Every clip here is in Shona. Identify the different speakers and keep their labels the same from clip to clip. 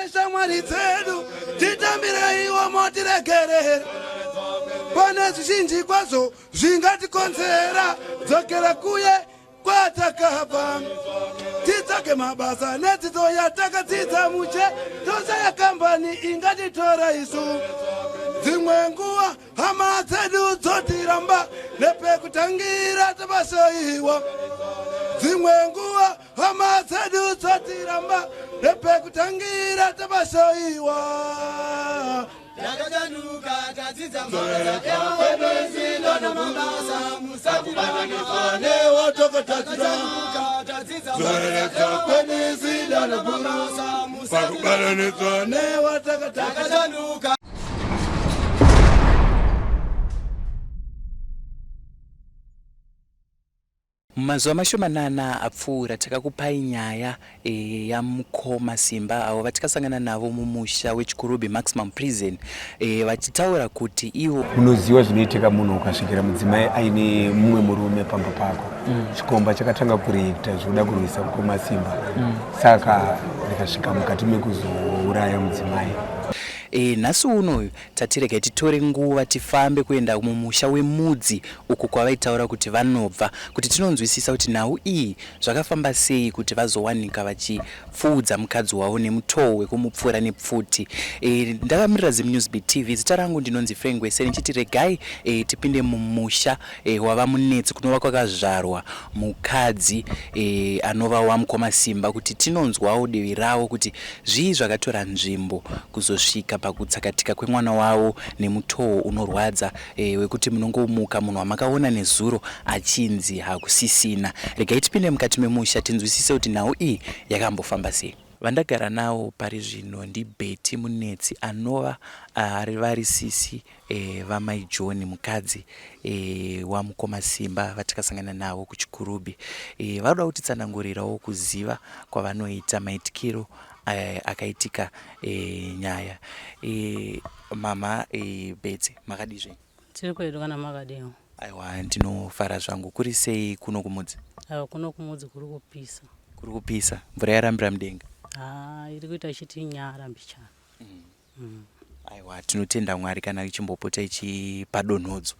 Speaker 1: Neshamwari dzedu titambireiwo motiregerera pane zvizhinji kwazvo zvingatikonzera dzokera kuye kwatakabva titsvage mabasa nedzidzo yatakadzidza mushe toshaya kambani ingatitora isu dzimwe nguva hama dzedu dzotiramba nepekutangira tabasaiwa dzimwe nguva hama dzedu dzotiramba nepekutangira tabasaiwa
Speaker 2: Takachanuka tadzidza mabasa namabasa musatibatanidza
Speaker 1: newatokatadzira
Speaker 2: tadzidza
Speaker 1: zoreredza kwenisida
Speaker 2: mabasa
Speaker 1: pakubatanidzwa newatakatadzira
Speaker 2: takachanuka.
Speaker 3: Mumazuva mashomanana apfuura takakupai nyaya e, yamukoma Simba avo vatikasangana navo mumusha weChikurubi Maximum Prison e, vachitaura kuti ivo
Speaker 4: Unoziva zvinoitika munhu ukasvikira mudzimai aine mumwe murume pamba pako. Chikomba chakatanga kureacta zvekuda kurwisa mukoma Simba. Saka ndikasvika mukati mekuzouraya mudzimai.
Speaker 3: Nhasi unoyu tati regai titore nguva tifambe kuenda mumusha weMudzi uko kwavaitaura kuti vanobva kuti tinonzwisisa kuti nhau iyi zvakafamba sei kuti vazowanika vachipfuudza mukadzi wavo nemutoo wekumupfura nepfuti. E, ndakamirira ZimNewsBeat TV, zita rangu ndinonzi Frank Wese ndichiti regai e, tipinde mumusha e, wavaMunetsi kunova kwakazvarwa mukadzi e, anova wamukoma Simba kuti tinonzwawo divi ravo kuti Zvii zvakatora nzvimbo kuzosvika pakutsakatika kwemwana wavo nemutoo unorwadza wekuti munongomuka munhu wamakaona nezuro achinzi hakusisina? Regai tipinde mukati memusha tinzwisise kuti nhau iyi yakambofamba sei. Vandagara navo pari zvino ndiBetty Munetsi anova vari sisi vamai John mukadzi wamukoma Simba vatakasangana navo kuChikurubi. Vanoda kutitsanangurirawo kuziva kwavanoita maitikiro akaitika nyaya. Mhamha Betty makadii zvenyu?
Speaker 5: Tiri kwedu kana makadiwo.
Speaker 3: Aiwa ndinofara zvangu. Kuri sei kuno kuMudzi?
Speaker 5: Aiwa kuno kuMudzi kuri kupisa.
Speaker 3: Kuri kupisa. Mvura yarambira mudenga?
Speaker 5: Haa iri kuita ichiti nyara mbichana.
Speaker 3: Aiwa tinotenda Mwari kana ichimbopota ichipa donhodzo.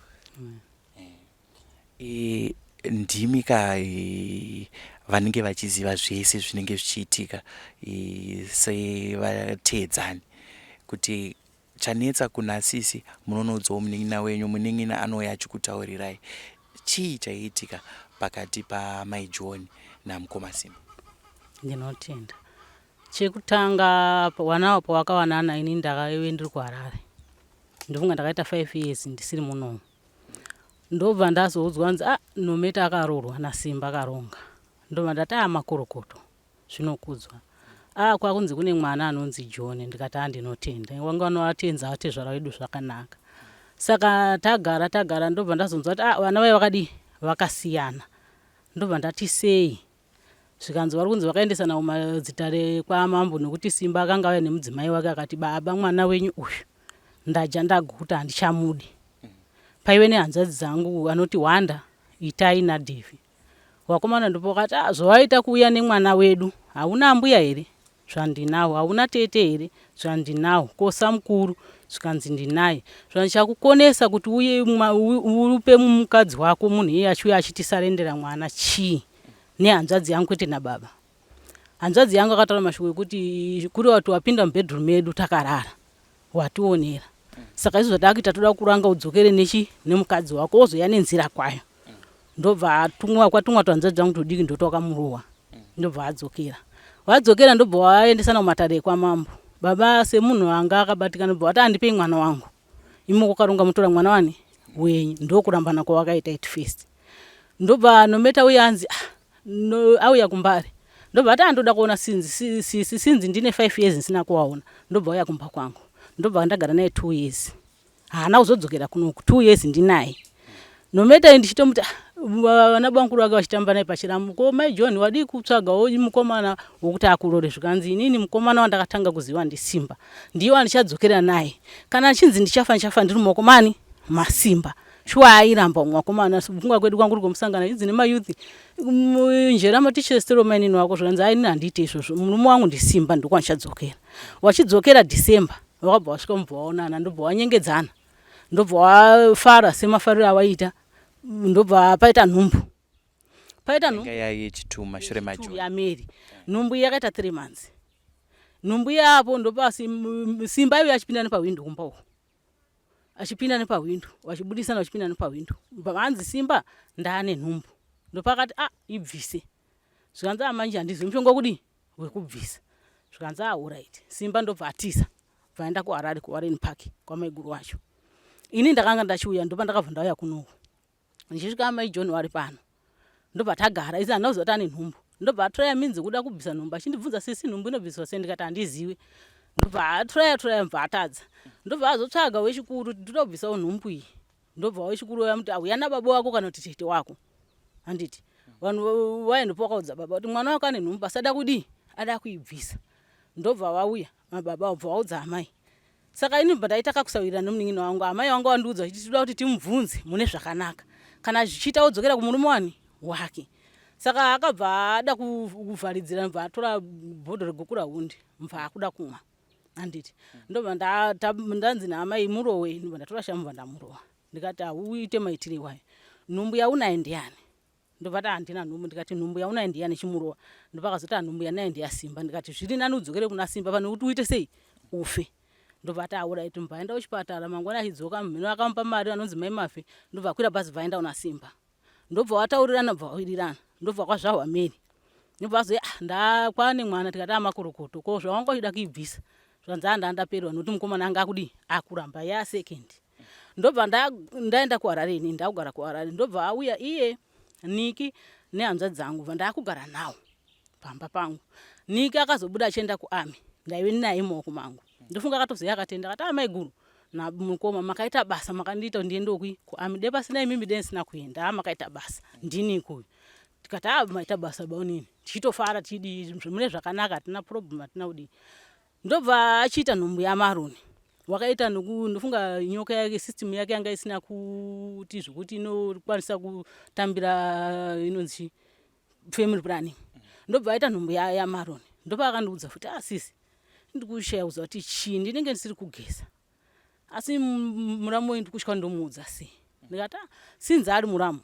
Speaker 3: E, ndimi ka e, vanenge vachiziva zvese zvinenge zvichiitika e, sevateedzani kuti chanetsa kuna sisi munonoudzawo munin'ina wenyu, munin'ina anouya achikutaurirai chii chaiitika pakati pamai John namukoma Simba.
Speaker 5: Ndinotenda. Chekutanga wana awo pawakawanana ini ndakaive ndiri kuHarare. Ndofunga ndakaita 5 years ndisiri munomu. Ndobva ndazoudzwa kunzi ah Nometa akaroorwa naSimba akaronga. Ndobva ndati ah makorokoto zvinokudzwa. Ah kwakunzi kune mwana anonzi John ndikati ah ndinotenda. Wanga wanovatenza atezvara vedu zvakanaka. Saka tagara tagara ndobva ndazonzwa kuti ah vana vaye vakadii vakasiyana. Ndobva ndati sei Zvikanzi vari kunzi vakaendesana kumadzitare kwamambo nekuti Simba akanga auya nemudzimai wake akati baba mwana wenyu uyu ndadya ndaguta handichamudi. Paive nehanzvadzi dzangu anoti Wanda, Itai naDevi. Vakomana ndipo vakati ah, zvawaita kuuya nemwana wedu hauna ambuya here? Zvandinawo. Hauna tete here? Zvandinawo. Ko samukuru? Zvikanzi ndinaye. Zvikanzi chakukonesa kuti uye upe mukadzi wako munhu iye achiuya achitisarendera mwana chii? Nehanzvadzi yangu kwete nababa. Hanzvadzi yangu akataura mashoko ekuti kureva kuti wapinda mubedroom medu takarara wationera. Saka izvo zvatakuita toda kuranga udzokere nechi nemukadzi wako wozouya nenzira kwayo. Ndobva atumwa kwatumwa tuhanzvadzi twangu tudiki ndotwakamurohwa ndobva adzokera. Vadzokera ndobva vaendesana kumatare ekwamambo. Baba semunhu anga akabatikana ndobva vati andipei mwana wangu. Imi wakaronga mutora mwana wani wenyu ndokurambana kwavakaita at first. Ndobva Nometa uya anzi ah, no, auya kumbare ndobva ati andoda kuona sinzi sisi sinzi ndine 5 years ndisina kuvaona ndobva auya kumba kwangu ndobva ndagara naye 2 years haana kuzodzokera kunoku 2 years ndinaye nometa iyi ndichitomuti ah, vana bamukuru vake vachitamba naye pachiramu ko mai John wadii kutsvagawo mukomana wokuti akurore zvikanzi inini mukomana wandakatanga kuziva ndiSimba ndiye wandichadzokera naye kana achinzi ndichafa ndichafa ndiri mumaoko mani maSimba. Shuwa airamba umwe wakomana kufunga kwedu kwangu kuri kumusangana idzi nemayouth njera matichestero mainini wako zvikanzi aini handiite izvozvo murume wangu ndisimba ndokwandichadzokera. Wachidzokera December wakabva wasvika mubva waonana ndobva wanyengedzana ndobva wafara semafariro awaita ndobva paita nhumbu paita nhumbu
Speaker 3: yechituma mashure macho
Speaker 5: yameri nhumbu yakaita 3 months nhumbu yapo ndopa simba iwe achipinda nepahwindo kumba uko achipinda nepahwindo vachibudisana vachipinda nepahwindo vanzi simba ndaane nhumbu ndopakati a ah, ibvise zvikanzi amanje ah, handizivi mushonga wekudii wekubvisa zvikanzi aorit ah, simba ndobva atiza bvaenda kuharare kuwarren park kwamaiguru wacho ini ndakanga ndachiuya ndopa ndakabva ndauya kunoku ndichisvika amai john vari pano ndobva tagara isi handina kuziva kuti ane nhumbu ndobva atraya minzi kuda kubvisa nhumbu achindibvunza sisi nhumbu inobviswa sei ndikati handiziwe ndobva atraya traya mbva atadza ndobva azotsvaga wechikuru kuti ndoda kubvisawo nhumbu iyi ndobva wechikuru uya muti auya nababa wako kana kuti tete wako handiti vanhu vaendopa wakaudza baba kuti mwana wako ane nhumbu asi ada kudii ada kuibvisa ndobva vauya mababa vabva vaudza amai Saka ini ndobva ndaita kakusawirirana nemunin'ina wangu. Amai vangu vandiudza vachiti tinoda kuti timubvunze mune zvakanaka. Kana zvichiita odzokera kumurume wani wake. Saka akabva ada kuvharidzira ndobva atora bhodhoro regukurahundi mbva akuda kumwa. Handiti. Ndobva ndanzi naamai murowe ndobva ndatora shamu ndobva ndamurova. Ndikati hauite maitire iwayo. Nhumbu yaunayo ndiyani? Ndobva ati handina nhumbu ndikati nhumbu yaunayo ndiyani chimurowa ndopakazoti nhumbu yanayo ndiyasimba ndikati zviri nani udzokere kuna simba pane kuti uite sei ufe ndobva ati auraiti mbva aenda kuchipatara mangwana achidzoka mhino akamupa mari anonzi mai mafe ndobva akwira bhazi bva aenda kuna simba ndobva wataurirana bva wawirirana ndobva kwazvahwa mary ndobva azoya ah, ndakwane mwana tikati amakorokoto ko zvawanga uchida kuibvisa zvanzi anda ndaperwa nokuti mukomana anga akudii akuramba ya second ndobva ndaenda kuharare ini ndakugara kuharare ndobva auya iye niki nehanzvadzi dzangu bva ndakugara nawo pamba pangu niki akazobuda achienda kuarmy ndaive naye mumaoko mangu ndofunga akatozouya akatenda akati amaiguru ah, namukoma makaita basa makandiita kuti ndiende kui kuarmy de pasina imimi de ndisina kuenda ah, makaita basa ndini kuyu tikati a ah, maita basa baunini tichitofara tichidii mune zvakanaka hatina problem hatina kudii Ndobva achiita nhumbu yaMaroni. Wakaita noku ndofunga nyoka yake system yake yanga isina kuti zvekuti inokwanisa kutambira inonzi chii family planning. Ndobva aita nhumbu yaMaroni. Ndopa akandiudza futi ah sisi ndikushaya kuziva kuti chii ndinenge ndisiri kugeza. Asi muramu wenyu ndikutya ndomuudza sei. Ndikati ah since ari muramu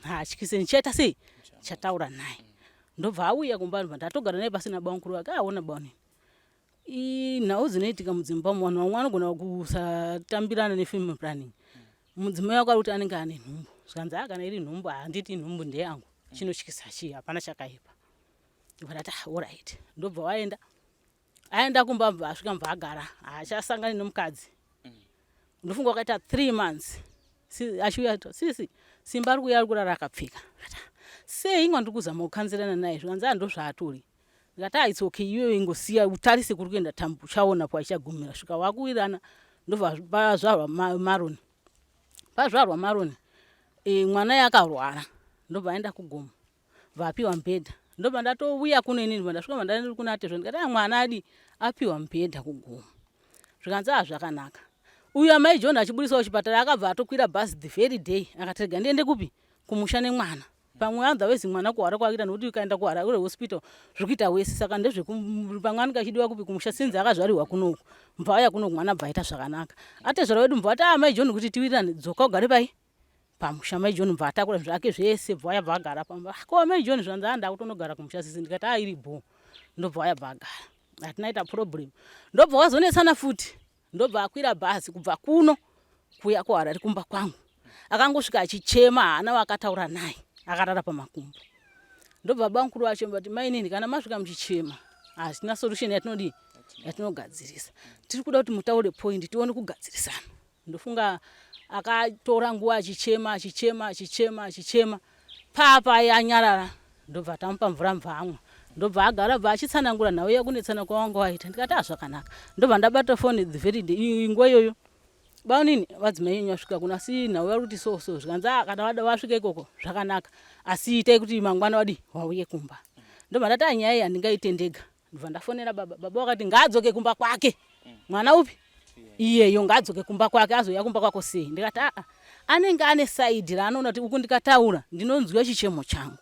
Speaker 5: haatyise ndichaita sei ndichataura naye. Ndobva auya kumba ndobva ndatogara naye pasina bamukuru vake aona bamunini Inhau dzinoitika mudzimba umu vanhu vamwe vanogona kusatambirana nefamily planning. Mudzimai wako ari kuti anenge ane nhumbu zvikanzi a ah, kana iri nhumbu handiti nhumbu ndeyangu chinotyisa chii hapana chakaipa. Ndikati ah, alright ndobva waenda aenda kumba bva asvika mubva agara haachasangani nemukadzi ndofunga wakaita three months achiuya sisi simba ari kuuya ari kurara akapfeka sei ingwa ndiri kuzama kukanzirana naye zvikanzi a ah, ndozvaatori Ndikati ah it's okay iwewe ingosiya utarise kuri kuenda tambo uchaona kwaichagumira svika wakuwirana ndobva pazvarwa Maroni pazvarwa Maroni e, mwana yakarwara ndobva aenda kugomo vapiwa mubhedha ndobva ndatouya kuno inini ndobva ndasvika mandandiri kuna atezvo ndikati ah mwana adi apiwa mubhedha kugomo zvikanzi ah zvakanaka uyu amai John achiburisa kuchipatara akabva atokwira bhazi the very day akati rega ndiende kupi kumusha nemwana pamwe otherwise mwana kuhara kwakuita nokuti ukaenda kuharare hospital zviri kuita wese saka ndezvepamwe anenge achidiwa kupi kumusha sinzi akazvarirwa kunoku mbva auya kunoku mwana bva aita zvakanaka atezvara wedu mbva ati ah mai john kuti tiwirirane dzoka ugare pai pamusha mai john mbva atakura zvake zvese bva auya bva agara pamba ah, ko mai john zvanzi ah ndakutonogara kumusha sisi ndikati ah iri bho ndobva auya bva agara hatina ita problem ndobva wazonetsana futi Ndobva akwira bhazi kubva kuno kuuya kuHarare kumba kwangu. Akangosvika achichema haana waakataura naye akarara pamakumbo. Ndobva bamukuru vacho vati mainini kana masvika muchichema hazvina solution yatinodii yatinogadzirisa. Tiri kuda kuti mutaure point tione kugadzirisana. Ndofunga akatora nguva achichema achichema achichema achichema papa anyarara ndobva tamupa mvura mva amwa ndobva agara bva achitsanangura nhau yekunetsana kwawanga waita ndikati azvakanaka ah, ndobva ndabata foni the very day nguva iyoyo baunini vadzimai yenyu vasvika kuno asi nhau vari kuti so so zvikanzi ah, kana vada vasvika ikoko zvakanaka asi itai kuti mangwana wadi wauye kumba ndobva ndati anyaya ah, iyi handingaite ndega ndobva ndafonera baba baba vakati ngaadzoke kumba kwake mwana upi iyeyo ngaadzoke kumba kwake azouya kumba kwako sei ndikati aa Anenge ane saidhi raanoona kuti uku ndikataura ndinonzwiwa chichemo changu.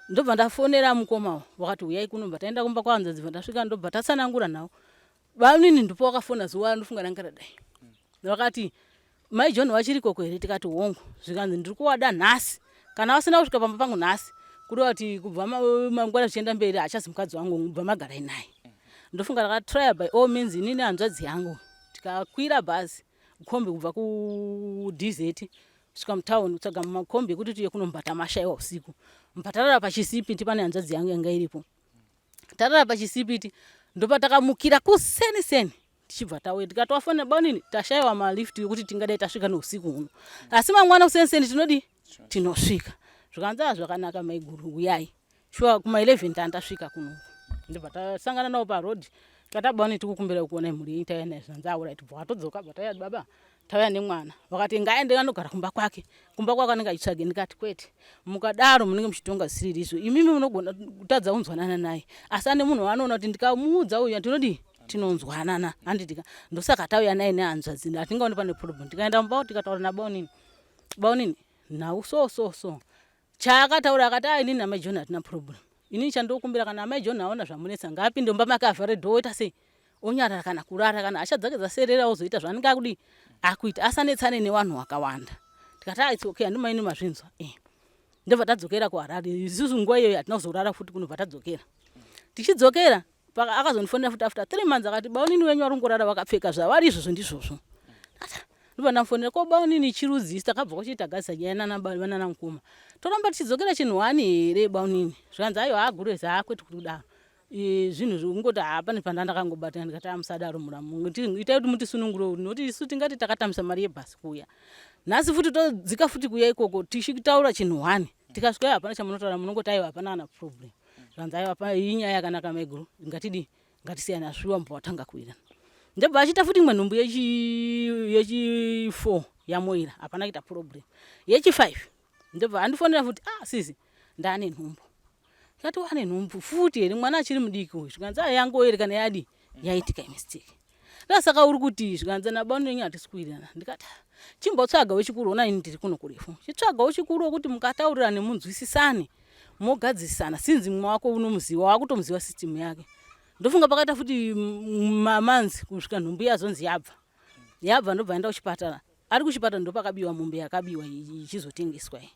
Speaker 5: Ndobva ndafonera mukoma wakati uyai kuno, bva taenda kumba kwahanzvadzi, bva ndasvika ndobva tatsanangura nhau. Bamunini ndipo wakafona zuva ndofunga ranga radai. Vakati mai John vachiri ikoko here? Tikati hongu. Zvikanzi ndiri kuwada nhasi, kana vasina kusvika pamba pangu nhasi kureva kuti kubva mangwana zvichienda mberi haachazi mukadzi wangu, bva magarai naye. Ndofunga ndakatrya by all means ini nehanzvadzi yangu tikakwira bhazi kombi kubva kuDZ kusvika mutown kutsvaga makombi ekuti tiuye kunombata mashaiwa usiku. Mba tarara pachisipiti pane hanzvadzi yangu yanga iripo. Tarara pachisipiti ndopatakamukira kuseni seni tichibva tauya tikati wafonera baunini tashaiwa malift ekuti tingadai tasvika neusiku huno, asi mangwana kuseni seni tinodii tinosvika. Zvikanzi a zvakanaka maiguru, uyai. Shuwa kuma 11 tandasvika kuno, ndobva tasangana navo paroad. Tikati abauni tikukumbira kuona mhuri yenyu tauya nayo. Zvanzi auright, bva watodzoka, bva tauya baba tauya nemwana. Vakati ngaende anogara kumba kwake, kumba kwake anenge achitsvage. Ndikati kwete, mukadaro munenge muchitonga zvisiri izvo, imimi munogona kutadza kunzwanana naye, asi ane munhu waanoona kuti ndikamuudza uyu tinodii tinonzwanana handitika. Ndosaka tauya naye nehanzvadzi, hatingaoni pane problem. Tikaenda mumba tikataura nabaunini, baunini nhau so so so. Chaakataura akati a inini namai John hatina problem, inini chandokumbira kana amai John aona zvamunetsa ngaapinde mumba make avhare door oita sei onyarara kana kurara, kana hasha dzake dzaserera ozoita zvaanenge akudii akuita, asanetsane nevanhu vakawanda. Tikati ah, it's okay, handimaini mazvinzwa eh. Ndobva tadzokera kuHarare isusu nguva iyoyo hatina kuzorara futi kunobva tadzokera. Tichidzokera akazondifonera futi after 3 months akati baunini wenyu vari kungorara vakapfeka zvavari izvozvo ndizvozvo. Ndobva ndamufonera ko baunini chirudzi takabva kuchiti tagadzisa nyaya nana mukoma, toramba tichidzokera chinhu wani here baunini? Zvikanzi aiwa agurezi haakwete kuti kudaro zvinhu zvekungoti haa pane pandandakangobata. Ndikati amusadaro muramu, itai kuti mutisunungure nokuti isu tingati takatambisa mari yebhasi kuuya nhasi futi todzika futi kuuya ikoko tichitaura chinhu wani. Tikasvika hapana chamunotaura, munongoti aiwa hapana kana problem. Zvanzi aiwa iyi nyaya yakanaka maiguru, ngatidii ngatisiyana asviwa mbwa watanga kuwirana. Ndobva achiita futi imwe nhumbu yechi 4 yamoira, hapana kuita problem. Yechi 5 ndobva andifonera futi, ah sisi ndaane nhumbu. Ndikati wane nhumbu futi here, mwana achiri mudiki uyu? Zvikanzi ah yangoerekana yadi yaitika imistake. Ndasaka uri kuti zvikanzi nabani wenyu hatisi kuwirirana. Ndikati chimbotsvaga wechikuru, ona ini ndiri kuno kurefu, chitsvaga wechikuru wekuti mukataurirane munzwisisane mogadzisana, sinzi mumwe wako unomuziva wakutomuziva system yake. Ndofunga pakaita futi mamanzi kusvika nhumbu yazonzi yabva yabva, ndobva aenda kuchipatara. Ari kuchipatara ndopakabiwa mombe yakabiwa ichizotengeswa iyi.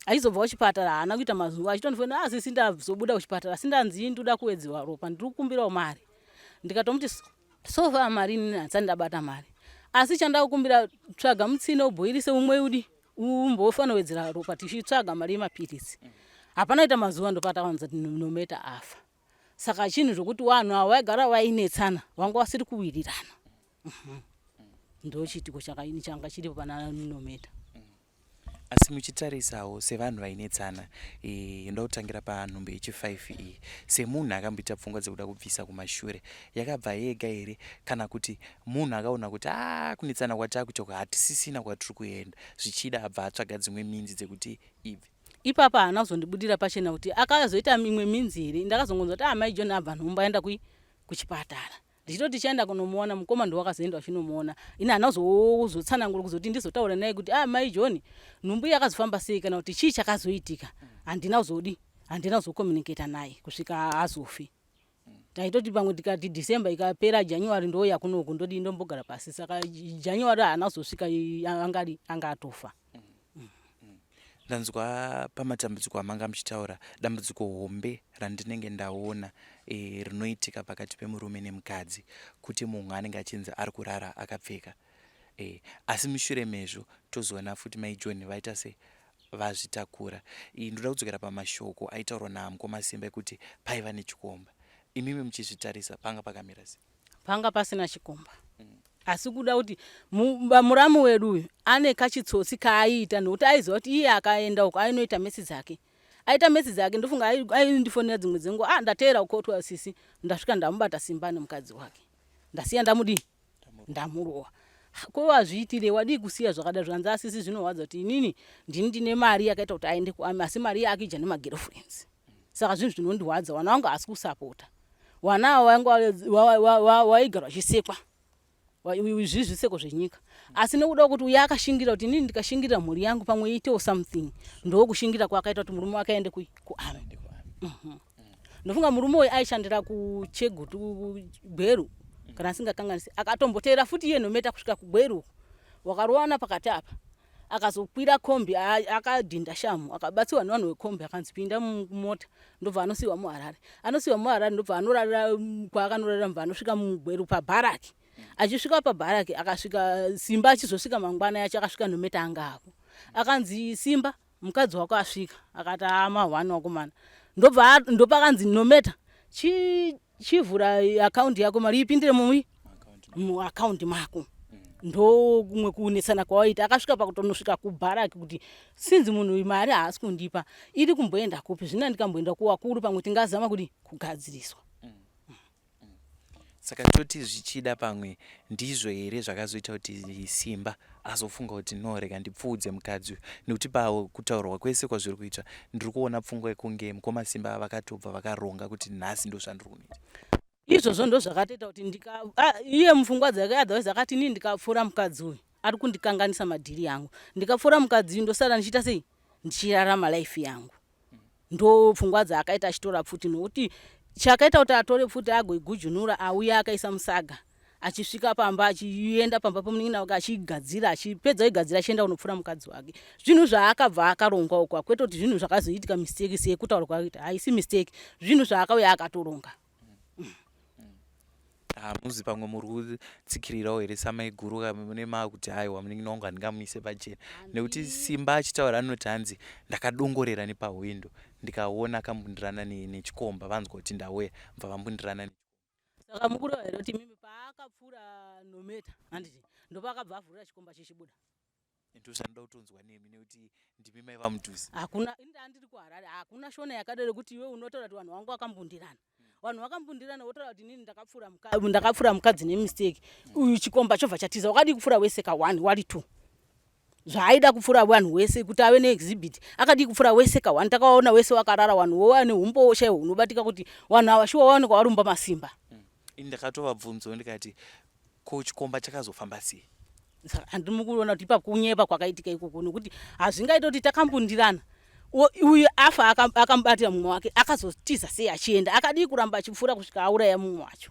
Speaker 5: Achizobva kuchipatara haana kuita mazuva achitondifonera, ah sisi ndazobuda kuchipatara asi ndanzi ndoda kuwedzerwa ropa, ndiri kukumbirawo mari. Ndikatomuti so far mari inini handisati ndabata mari, asi chandakukumbira tsvaga mutsine ubhoirise umwe udi umbofanowedzera ropa tichitsvaga mari yemapiritsi. Hapana kuita mazuva ndopatawanza kuti Nometa afa. Saka chinhu zvokuti vanhu ava vaigara vainetsana, vanga vasiri kuwirirana. Ndo chiitiko changa chiripo pana Nometa.
Speaker 3: Asi muchitarisawo sevanhu vainetsana, ndoda kutangira panhumbu yechi5 iyi, semunhu akamboita pfungwa dzekuda kubvisa kumashure, yakabva yega here kana kuti munhu akaona kuti a kunetsana kwatakuita uku hatisisina kwatiri kuenda, zvichida abva atsvaga dzimwe minzi dzekuti ibve?
Speaker 5: Ipapa haana kuzondibudira pachena kuti akazoita imwe minzi here. Ndakazongonzwa kuti ah, mai John abva nhumbu aenda kuchipatara. Ndichitoti tichaenda kunomuona, mukoma ndowakazoenda uchinomuona. Ini haana kuzotsanangura kuzoti ndizotaura naye kuti ah, mai John nhumbu iyi yakazofamba sei kana kuti chii chakazoitika. Handina kuzodi handina kuzokomuniketa naye kusvika azofi. Taitoti pamwe tikati December ikapera January ndouya kunoku ndodii ndombogara pasi, saka January haana kuzosvika, angadi anga atofa.
Speaker 3: Ndanzwa pamatambudziko amanga muchitaura, dambudziko hombe randinenge ndaona rinoitika pakati pemurume nemukadzi kuti munhu anenge achinzi ari kurara akapfeka, asi mushure mezvo tozoona futi mai John vaita se vazvitakura. Ndoda kudzokera pamashoko aitaurwa namukoma Simba ekuti paiva nechikomba. Imimi muchizvitarisa panga pakamira sei?
Speaker 5: Panga pasina chikomba, asi kuda kuti muramu wedu uyu ane kachitsotsi kaaiita, nokuti aiziva kuti iye akaenda uko ainoita mesi dzake, aita mesi dzake. Ndofunga aindifonera dzimwe dzenguva, ah ndateera kukotwa sisi, ndasvika ndamubata Simba nemukadzi wake, ndasiya ndamudii ndamurova. Ko wazviitire, wadii kusiya zvakada? Zvanzi asisi zvinorwadza kuti inini ndini ndine mari yakaita kuti aende kuarmy, asi mari yaakija nemagirlfriends, saka zvinhu zvinondirwadza. Wana wangu haasi kusapota, wana ava vaigara vachisekwa. Zviri zviseko zvenyika asi nekuda kwekuti uye akashingira kuti inini ndikashingirira mhuri yangu pamwe iitewo something ndokushingira kwaakaita kuti murume wake aende kuarmy. Ndofunga murume uyu aishandira kuChegutu, Gweru kana asingakanganisi, akatomboteera futi iye Nometa kusvika kuGweru uku, wakarowana pakati apa, akazokwira kombi, akadhinda shamu, akabatsiwa nevanhu vekombi, akanzi pinda mumota, ndobva anosiiwa muHarare. Anosiiwa muHarare ndobva anorarira kwaakanorarira, mubva anosvika muGweru pabharaki. Achisvika pabharaki akasvika Simba, achizosvika mangwana yacho akasvika Nometa anga apo, akanzi Simba mukadzi wako asvika, akati amahwani wakomana, ndobva ndopakanzi Nometa chivhura akaundi yako mari ipindire mumui muakaundi mako. Ndokumwe kunetsana kwawaita, akasvika pakutonosvika kubharaki kuti sinzi munhu uyu mari haasi kundipa, iri kumboenda kupi, zvino ndikamboenda kuwakuru pamwe tingazama kuti kugadziriswa.
Speaker 3: Saka toti zvichida pamwe ndizvo here zvakazoita kuti Simba azofunga kuti no, rega ndipfuudze mukadzi uyu, nekuti pakutaurwa kwese kwazviri kuitwa ndiri kuona pfungwa yekunge mukoma Simba vakatobva vakaronga kuti nhasi ndozvandiri kunoita.
Speaker 5: Izvozvo ndozvakatoita kuti ndika iye mupfungwa dzake otherwise akati inini ndikapfuura mukadzi uyu ari kundikanganisa madhiri yangu, ndikapfuura mukadzi uyu ndosara ndichiita sei, ndichirarama life yangu. Ndo pfungwa dzaakaita achitora pfuti, nokuti chakaita kuti atore pfuti agoigujunura auya akaisa musaga, achisvika pamba achienda pamba pemunin'ina wake achigadzira, achipedza kuigadzira achienda kunopfura mukadzi wake. Zvinhu zvaakabva akaronga uko, kwete kuti zvinhu zvakazoitika mistake sekutaura kwaakaita, haisi mistake, zvinhu zvaakauya akatoronga.
Speaker 3: Hamuzi pamwe muri kutsikirirawo here samaiguru mune maakuti aiwa munin'ina wangu handingamuise pachena, nekuti Simba achitaura anoti hanzi ndakadongorera nepahwindo ndikaona akambundirana nechikomba, vanzwa kuti ndauya bva vambundirana.
Speaker 5: Saka mukureva here kuti imimi paakapfuura Nometa handiti ndopaakabva avhurira chikomba chichibuda?
Speaker 3: Ndozvanoda kutonzwa nemi nekuti ndimi maiva mudhuze.
Speaker 5: Hakuna, ini ndandiri kuHarare, hakuna shona yakadaro yekuti iwe unotaura kuti vanhu vangu vakambundirana. Vanhu vakambundirana wotaura kuti inini ndakapfuura ndakapfuura mukadzi nemistake, uyu chikomba chobva chatiza. Wakadii kupfuura wese ka one wari two? Zvaaida kupfuura vanhu wese kuti ave neexhibit, akadii kupfuura wese ka one? Takaona wese wakarara, vanhu wova neumbowo chaiwo hunobatika kuti vanhu ava shuwa waonekwa varumba masimba.
Speaker 3: Ini ndakatovabvunzawo ndikati ko chikomba chakazofamba sei?
Speaker 5: Saka handiri kuona kuti ipapo kunyepa kwakaitika ikoko, nokuti hazvingaita kuti takambundirana, uyu afa akamubatira mumwe wake akazotiza sei achienda, akadii kuramba achipfuura kusvika auraya mumwe wacho?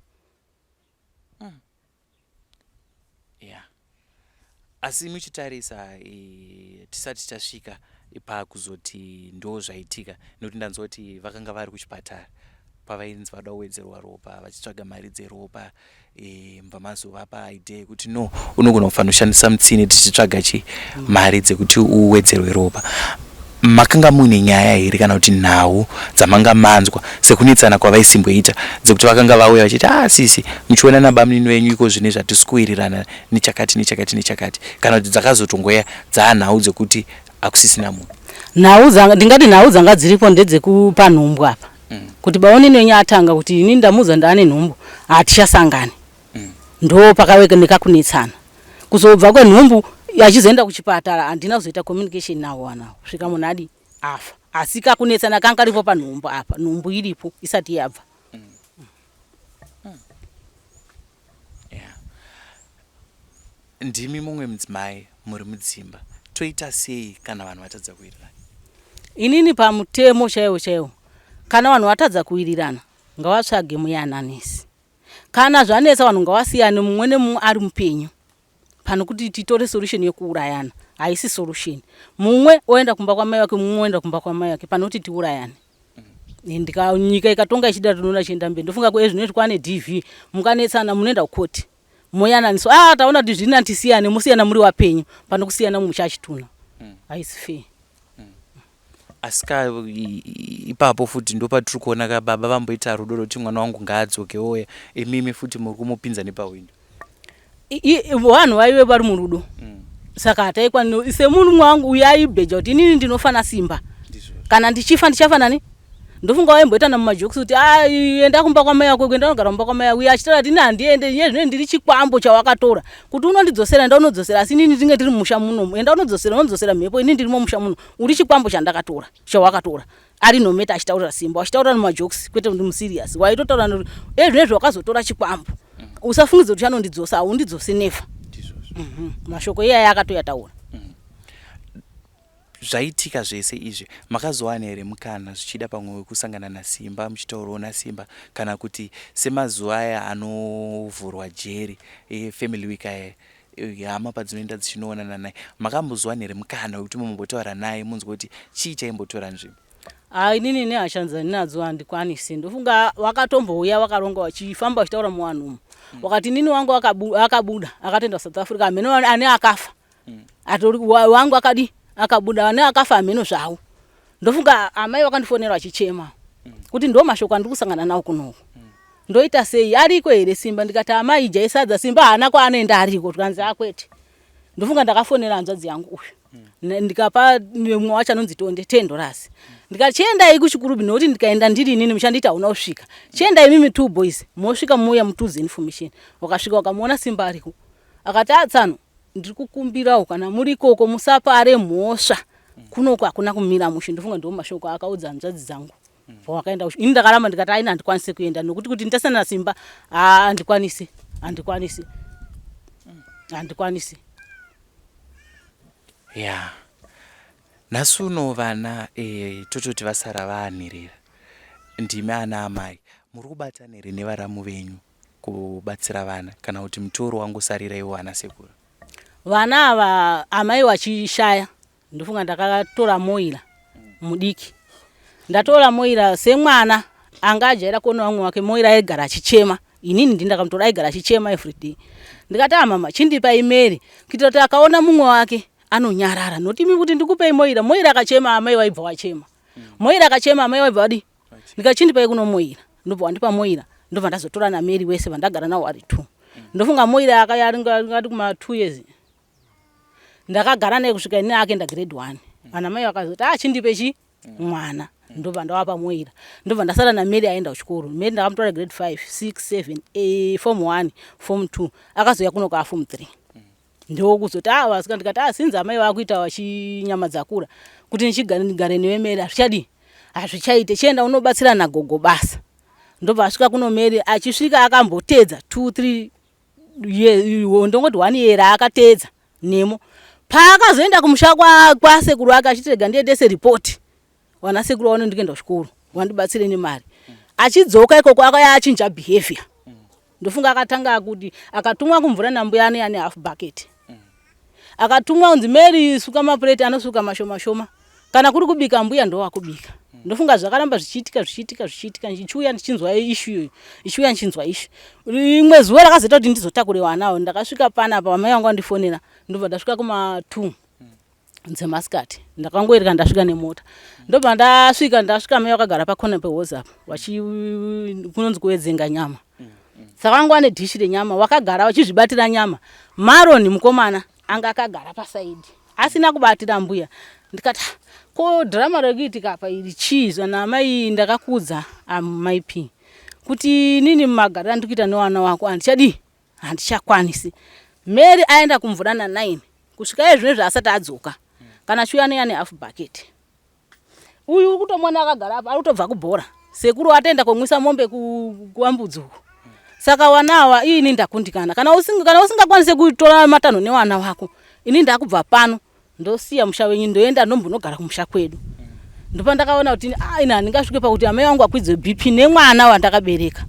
Speaker 3: Yeah. Asi muchitarisa tisati tasvika pakuzoti ndo zvaitika, nekuti ndanzwa kuti vakanga vari kuchipatara pavainzi vada kuwedzerwa ropa vachitsvaga mari dzeropa, mubva mazovapa idea yekuti no, unogona kufanira kushandisa mutsine tichitsvaga chi mari dzekuti uwedzerwe ropa. Makanga muine nyaya here kana kuti nhau dzamanga manzwa sekunetsana kwavaisimboita dzekuti vakanga vauya vachiti ah sisi muchiona nabamunini venyu iko zvine zvatisi kuwirirana nechakati nechakati nechakati, kana kuti dzakazotongoya dzaanhau dzekuti hakusisina munhu?
Speaker 5: Nhau ndingati nhau dzanga dziripo ndedzekupa nhumbu apa, kuti bamunini wenyu atanga kuti ini ndamuudza ndaane nhumbu hatichasangani. Ndo pakave nekakunetsana kuzobva kwenhumbu achizoenda kuchipatara, handina kuzoita communication navo vanhu avo kusvika munhu adi afa, asi kakunetsana kanga karipo panhumbu apa, nhumbu iripo isati yabva.
Speaker 3: Yeah. Ndimi mumwe mudzimai muri mudzimba, toita sei kana vanhu vatadza kuwirirana?
Speaker 5: Inini pamutemo chaiwo chaiwo, kana vanhu vatadza kuwirirana ngavatsvage muyananisi. Kana zvanetsa vanhu ngavasiyane mumwe nemumwe ari mupenyu, pane kuti titore solution yekuurayana, haisi solution. Mumwe oenda kumba kwamai vake, mumwe oenda kumba kwamai vake, pane kuti tiurayane. Nyika ikatonga ichida tinoona chienda mberi. Ndofunga ezvinezvi kwane DV, mukanetsana munoenda kukoti moyananiswa. Taona kuti zviri nani tisiyane, mosiyana muri wapenyu pane kusiyana muchachitunha. Haisi fair.
Speaker 3: Asi ka ipapo futi ndopatiri kuona ka baba vamboita rudo rwekuti mwana wangu ngaadzoke ouya, imimi futi muri kumupinza nepahwindo.
Speaker 5: Vanhu vaive vari murudo. Saka hataikwa semunhu wangu uyu aibheja kuti inini ndinofana Simba, kana ndichifa ndichafa nani. Ndofunga vaimboita namumajokisi kuti enda kumba kwamai wako, enda unogara kumba kwamai wako, uye achitaura kuti ini handiende, iye zvino ndiri chikwambo chawakatora kuti unondidzosera, enda unodzosera, asi inini tinge tiri mumusha munomu, enda unodzosera, unodzosera mhepo, ini ndirimo mumusha muno, uri chikwambo chandakatora chawakatora. Ari Nometa achitaurira Simba, achitaura nemajokisi kwete kuti muserious, waitotaura ezvinezvi wakazotora chikwambo. Usafungidza kuti uchanondidzosa, haundidzose never. Mashoko iyaya akatoyataura.
Speaker 3: Zvaitika zvese izvi makazowana here mukana zvichida pamwe wekusangana naSimba muchitaurawo naSimba kana kuti semazuva aya anovhurwa jeri efamily week aya hama padzinoenda dzichinoonana naye makambozowana here mukana wekuti mumbotaura naye munzwe kuti chii chaimbotora nzvimbo?
Speaker 5: Haa inini nehasha dzandinadzo handikwanisi ndofunga wakatombouya wakaronga wachifamba wachitaura muvanhu umu wakati inini wangu akabuda akatoenda kuSouth Africa hameno ane akafa atori wangu akadi akabuda ane akafa hameno zvavo ndofunga amai vakandifonera vachichema kuti ndo mashoko andiri kusangana nawo kunoku ndoita sei ariko here Simba ndikati amai idyai sadza Simba haana kwaanoenda ariko tikanzi akwete ndofunga ndakafonera hanzvadzi yangu uyu ndikapa mumwe wacho anonzi Tonde 10 dollars ndikati chiendai kuChikurubi nokuti ndikaenda ndiri inini muchanditi hauna kusvika chiendai mimi two boys mosvika mouya mutiudze information wakasvika wakamuona Simba ariko akati atsano ndiri kukumbirawo kana muri ikoko musapare mhosva kunoku hakuna kumira mushe ndofunga ndo mashoko akaudza hanzvadzi dzangu pawakaenda ini ndakaramba ndikati aina handikwanisi kuenda nokuti kuti ndisana naSimba handikwanisi handikwanisi handikwanisi.
Speaker 3: Ya nhasi uno vana e, tototi vasara vaanherera ndimi ana amai muri kubatana here nevaramu venyu kubatsira vana kana kuti mutoro wangosarira iwo ana sekuru?
Speaker 5: Vana ava amai vachishaya ndofunga ndakatora Moira mudiki ndatora Moira semwana anga ajaira kuona vamwe vake Moira aigara achichema inini ndi ndakamutora aigara achichema everyday ndikati ah mama chindipai Mary kuitira kuti akaona mumwe wake anonyarara noti imi kuti ndikupei Moira Moira akachema amai waibva wachema Moira akachema amai waibva wadi ndikati chindipai kuno Moira ndobva wandipa Moira ndobva ndazotora naMary wese vandagara nawo vari two ndofunga Moira akati kuma 2 years ndakagara naye kusvika ini akaenda grade 1 ana mai vakazoti ah chindipe chi mwana ndobva ndawapa Moira ndobva ndasara naMary aenda kuchikoro Mary ndakamutora grade 5 6 7 eh, form 1 form 2 akazouya kuno kaa form 3 ndokuzoti ah vasika ndikati ah sinzi amai vakuita vachinyama dzakura kuti ndichigare newe Mary hazvichadii hazvichaite chienda unobatsira nagogo basa ndobva asvika kuno Mary achisvika akambotedza 2 3 ndongoti one year akatedza nemo paakazoenda kumusha kwasekuru ake achiti rega ndiendese ripoti wana sekuru waone ndikuenda kuchikoro wandibatsire nemari achidzoka ikoko akauya achinja behavior ndofunga akatanga kuti akatumwa kumvura nambuya ane ane half bucket akatumwa kunzi Mary suka mapureti anosuka mashoma shoma kana kuri kubika mbuya ndowakubika ndofunga zvakaramba zvichiitika zvichiitika zvichiitika ndichiuya ndichinzwa issue iyoyo ichiuya ndichinzwa issue rimwe zuva rakazoita kuti ndizotakure vana avo ndakasvika panapa vamai vangu vandifonera ndobva ndasvika kuma 2 dzemasikati ndakangoereka ndasvika nemota ndobva ndasvika ndasvika mai vakagara pakona pehozi apa vachi kunonzi kuwedzenga nyama saka vanga vane dhishi renyama vakagara vachizvibatira nyama Maroni mukomana anga akagara pasaidi asina kubatira mbuya ndikati "Ah, ko dhirama rekuitika apa iri chii zvana amai ndakakudza amai p kuti inini mumagariro andiri kuita nevana wako handichadii handichakwanisi Mary aenda kumvura na9 kusvika iye zvino asati adzoka kana achiuya anouya nehalf bucket uyu uri kutomuona akagara apa ari kutobva kubhora sekuru ataenda komwisa mombe kuambudzi uku saka wana awa ini ndakundikana kana usingakwanisi kutora matanho newana wako ini ndakubva pano ndosiya musha wenyu ndoenda ndombonogara kumusha kwedu ndopandakaona kuti ah, ini handingasvike pakuti amai vangu akwidze BP nemwana wandakabereka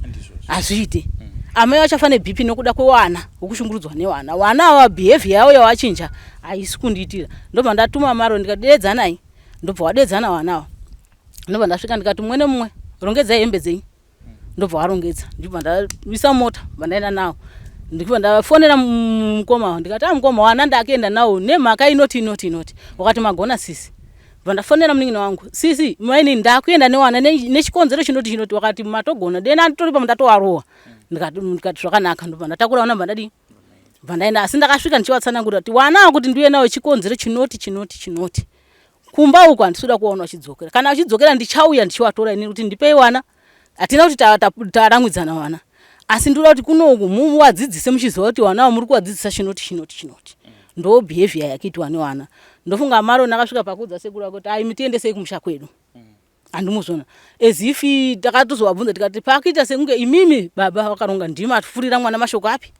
Speaker 5: hazviite amai vachafa neBP nokuda kwewana wekushungurudzwa newana wana ava behavior yavo yawachinja haisi kundiitira ndobva ndatuma maro ndikati deedzanai ndobva wadedzana wana ava ndobva ndasvika ndikati mumwe nemumwe rongedzai hembe dzenyu ndobva warongedza ndibva ndaisa mota bva ndaenda nawo ndibva ndafonera mukoma ndikati a mukoma wana ndakuenda nawo nemhaka inoti inoti inoti wakati magona sisi bva ndafonera munin'ina wangu sisi maini ndakuenda newana nechikonzero chinoti chinoti wakati matogona dena nditori pamwe ndatowarowa ndikati zvakanaka ndobva ndatakura wana bva ndadii bva ndaenda asi ndakasvika ndichivatsanangurira kuti wana kuti ndiuye nawo chikonzero chinoti chinoti chinoti kumba uku handisi kuda kuvaona vachidzokera kana vachidzokera ndichauya ndichivatora inini kuti ndipei wana hatina kuti taramwidzana wana asi ndinoda kuti kunoku muvadzidzise muchiziva kuti wana muri kuvadzidzisa chinoti chinoti chinoti ndo behavior yakiitwa newana ndofunga Maroni akasvika pakuudza sekuru vake kuti ai mutiendesei kumusha kwedu. Handimuzvona as if takatozovabvunza tikati pakuita sekunge imimi baba vakaronga ndimi atifurira mwana mashoko api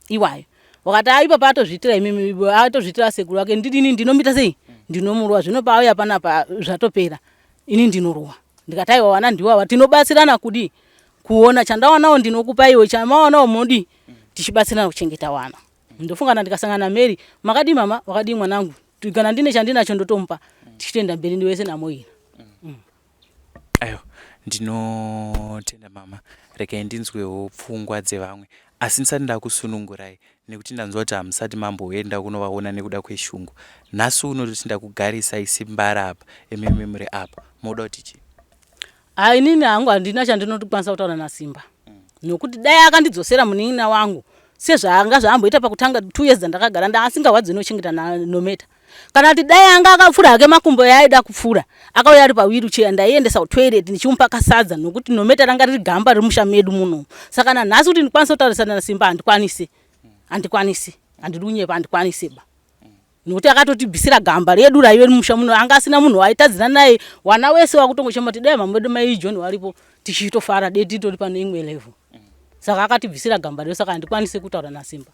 Speaker 5: iwayo. Wakati aipa paatozviitira imimi atozviitira sekuru vake ndidini ndinomita sei ndinomurova zvino paauya panapa zvatopera ini ndinorowa. Ndikati aiwa wana ndiwawa tinobatsirana kudii kuona chandawanawo ndinokupa iwe chamawanawo modii tichibatsirana kuchengeta wana. Ndofunga kana ndikasangana naMary makadii mama wakadii mwanangu kana ndine chandinacho ndotomupa tichitoenda mberi ndiwese naMoira.
Speaker 3: Aiwa ndinotenda mama regai ndinzwewo pfungwa dzevamwe asi ndisati ndakusunungurai nekuti ndanzwa kuti hamusati mamboenda kunovaona nekuda kweshungu. Nhasi uno toti ndakugarisai simbara apa imimi muri apa moda kuti chii?
Speaker 5: Ah, inini hangu handina chandinokwanisa kutaura naSimba nokuti dai akandidzosera munin'ina wangu sezvaanga zvaamboita pakutanga two years dzandakagara ndaasingarwadzi nochengeta nanometa kana kuti dai anga akapfura hake makumbo yaaida kupfura akauya ari pawheelchair ndaiendesa kutoilet ndichimupa kasadza nokuti nometa ranga riri gamba riri musha medu muno saka nanhasi kuti ndikwanise kutaurisana naSimba handikwanisi handikwanisi handidi kunyepa handikwanisi ba nokuti akatotibvisira gamba redu raive mumusha muno anga asina munhu waitadzira naye wana wese wakutongochema kuti dai mama vedu mai John waripo tichitofara dei titori pane imwe level saka akatibvisira gamba redu saka handikwanisi kutaura naSimba.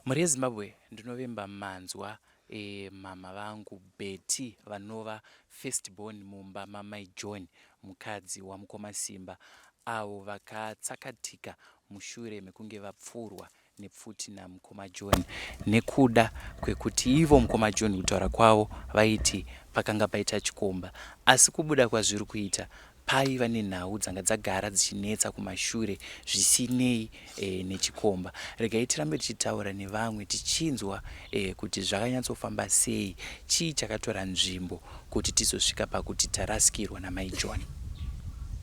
Speaker 3: Mhuri yeZimbabwe ndinovimba manzwa e, mama vangu Betty vanova first born mumba mamai John mukadzi wamukoma Simba avo vakatsakatika mushure mekunge vapfurwa nepfuti namukoma John nekuda kwekuti ivo mukoma John kutaura kwavo vaiti pakanga paita chikomba asi kubuda kwazviri kuita paiva nenhau dzanga dzagara dzichinetsa kumashure zvisinei e, nechikomba. Regai tirambe tichitaura nevamwe tichinzwa e, kuti zvakanyatsofamba sei, chii chakatora nzvimbo kuti tizosvika pakuti tarasikirwa namai John.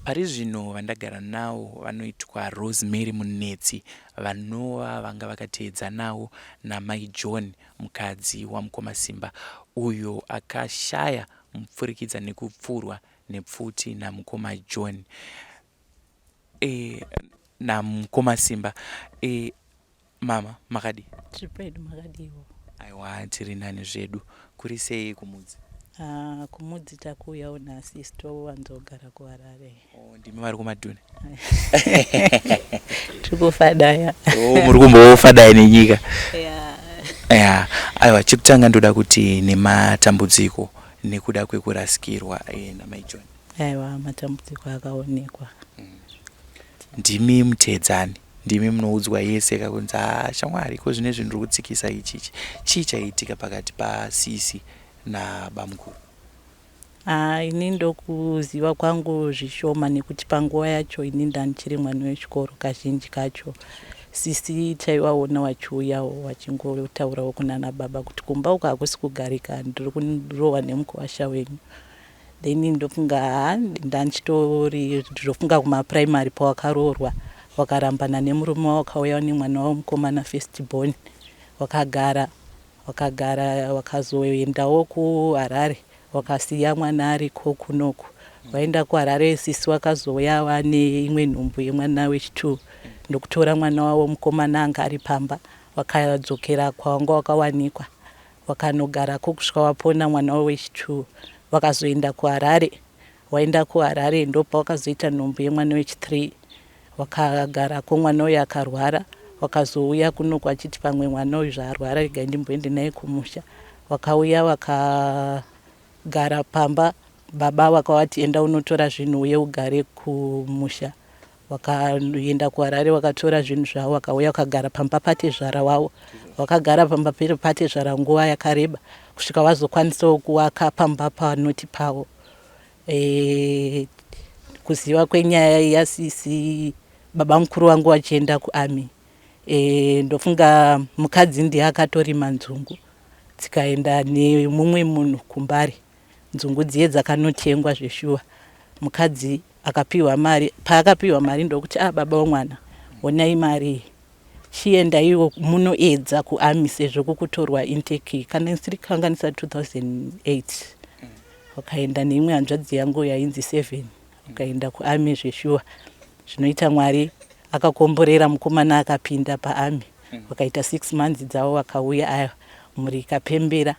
Speaker 3: Pari zvino vandagara nawo vanoitwa Rosemary Munetsi vanova vanga vakateedzanawo namai John mukadzi wamukoma Simba uyo akashaya mupfurikidza nekupfurwa nepfuti namukoma John e, namukoma Simba e, mama makadii?
Speaker 6: Tiri pedu makadiwo.
Speaker 3: Aiwa tiri nani zvedu. Kuri sei kumudzi?
Speaker 6: Ah, kumudzi takuuyawo nhasi isu towanzogara kuHarare.
Speaker 3: Oh, ndimi vari kumadhune?
Speaker 6: Tiri kufadaya.
Speaker 3: Oh, muri kumbofadaya nenyika?
Speaker 6: Yeah.
Speaker 3: Yeah. Aiwa chekutanga ndoda kuti nematambudziko nekuda kwekurasikirwa eh, namai John.
Speaker 6: Aiwa matambudziko akaonekwa.
Speaker 3: Ndimi muteedzani ndimi munoudzwa yese kakunzi haa shamwari ko zvine zvinhu ndiri kutsikisa ichi ichi chii chaiitika pakati pasisi nabamukuru?
Speaker 6: Haa ini ndokuziva kwangu zvishoma nekuti panguva yacho ini ndandichiri mwana wechikoro kazhinji kacho sisi taivaona vachiuyawo vachingotaurawo kunana baba kuti kumba uko hakusi kugarika ndiri kurohwa nemukuwasha wenyu then ndofunga haa ndandichitori ndofunga kumaprimary pawakaroorwa wakarambana nemurume wakauya nemwana wamukomana first born wakagara Wakagara wakazoendawo kuHarare wakasiya mwana ariko kunoku. Waenda kuHarare sisi wakazouya vane imwe nhumbu yemwana wechitwo ndokutora mwana wavo mukomana anga ari pamba wakadzokera kwawanga wakawanikwa wakanogarako kusvika wapona mwana wavo wechitwo wakazoenda kuHarare Waenda kuHarare ndopawakazoita nhumbu yemwana wechithree wakagarako mwana uyu akarwara wakazouya kunoku achiti pamwe mwana uyu zvaarwara regai ndimboende naye kumusha wakauya wakagara pamba baba wakawati enda unotora zvinhu uye ugare kumusha Wakaenda kuHarare wakatora zvinhu zvavo wakauya wakagara pamba patezvara wavo. Wakagara pamba patezvara nguva yakareba kusvika vazokwanisawo kuwaka pamba panoti pavo. E, kuziva kwenyaya yasisi baba mukuru vangu vachienda kuarmy e, ndofunga mukadzi ndiye akatorima nzungu dzikaenda nemumwe munhu kumbare Nzungu dziye dzakanotengwa zveshuwa mukadzi akapiwa mari paakapiwa mari ndokuti ah baba womwana honai mari iyi chiendaiwo munoedza kuarmy sezvo kukutorwa intake kana ndisiri kukanganisa 2008 wakaenda neimwe hanzvadzi yangu yainzi Seven wakaenda kuarmy zveshuwa zvinoita Mwari akakomborera mukomana akapinda paarmy wakaita six months dzavo vakauya aya mhuri ikapembera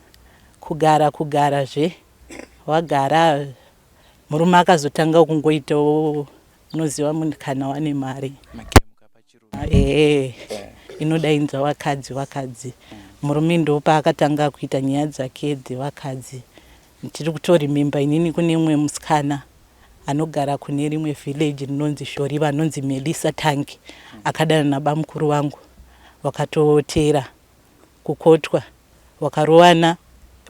Speaker 6: Kugara kugara zve wagara Murume akazotanga kungoitawo, unoziva munhu kana wane mari ehe inodainza vakadzi vakadzi. Murume ndopaakatanga kuita nyaya dzake dzevakadzi. Ndiri kutorimemba inini kune mumwe musikana anogara kune rimwe village rinonzi Shoriva, anonzi Melissa Tangi, akadana nabamukuru vangu, vakatoteera kukotwa, wakarovana.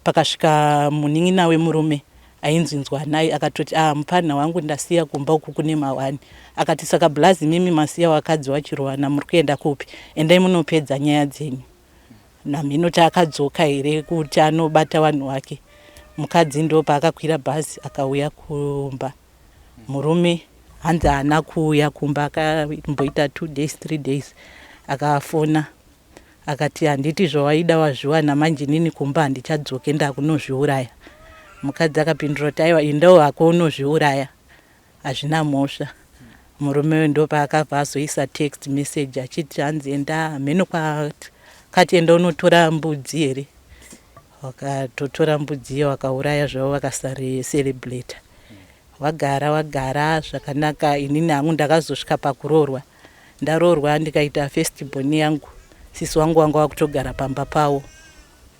Speaker 6: Pakasvika munin'ina wemurume ainzi Nzwanai, akatoti, ah, mupfanha wangu ndasiya kumba uku kune mahwani. Akati, saka blazi mimi masiya wakadzi wachirovana, muri kuenda kupi? Endai munopedza nyaya dzenyu. Namhinoti akadzoka here kuti anobata vanhu wake. Mukadzi ndo paakakwira bhazi akauya kumba. Murume hanzi haana kuuya kumba, akamboita 2 days, 3 days. Akafona akati, handiti zvawaida wazviwana, manje inini kumba handichadzoke, ndakunozviuraya. Mukadzi akapindura kuti, aiwa, endawo hako unozviuraya, hazvina mhosva. Murume uyu ndopaakabva azoisa text message achiti hanzi enda hameno kwakati, enda unotora mbudzi here. Wakatotora mbudzi iyo, wakauraya zvavo, vakasarecelebrata, wagara wagara zvakanaka. Inini hangu ndakazosvika pakuroorwa. Ndaroorwa ndikaita first born yangu, sisi wangu wanga wakutogara pamba pavo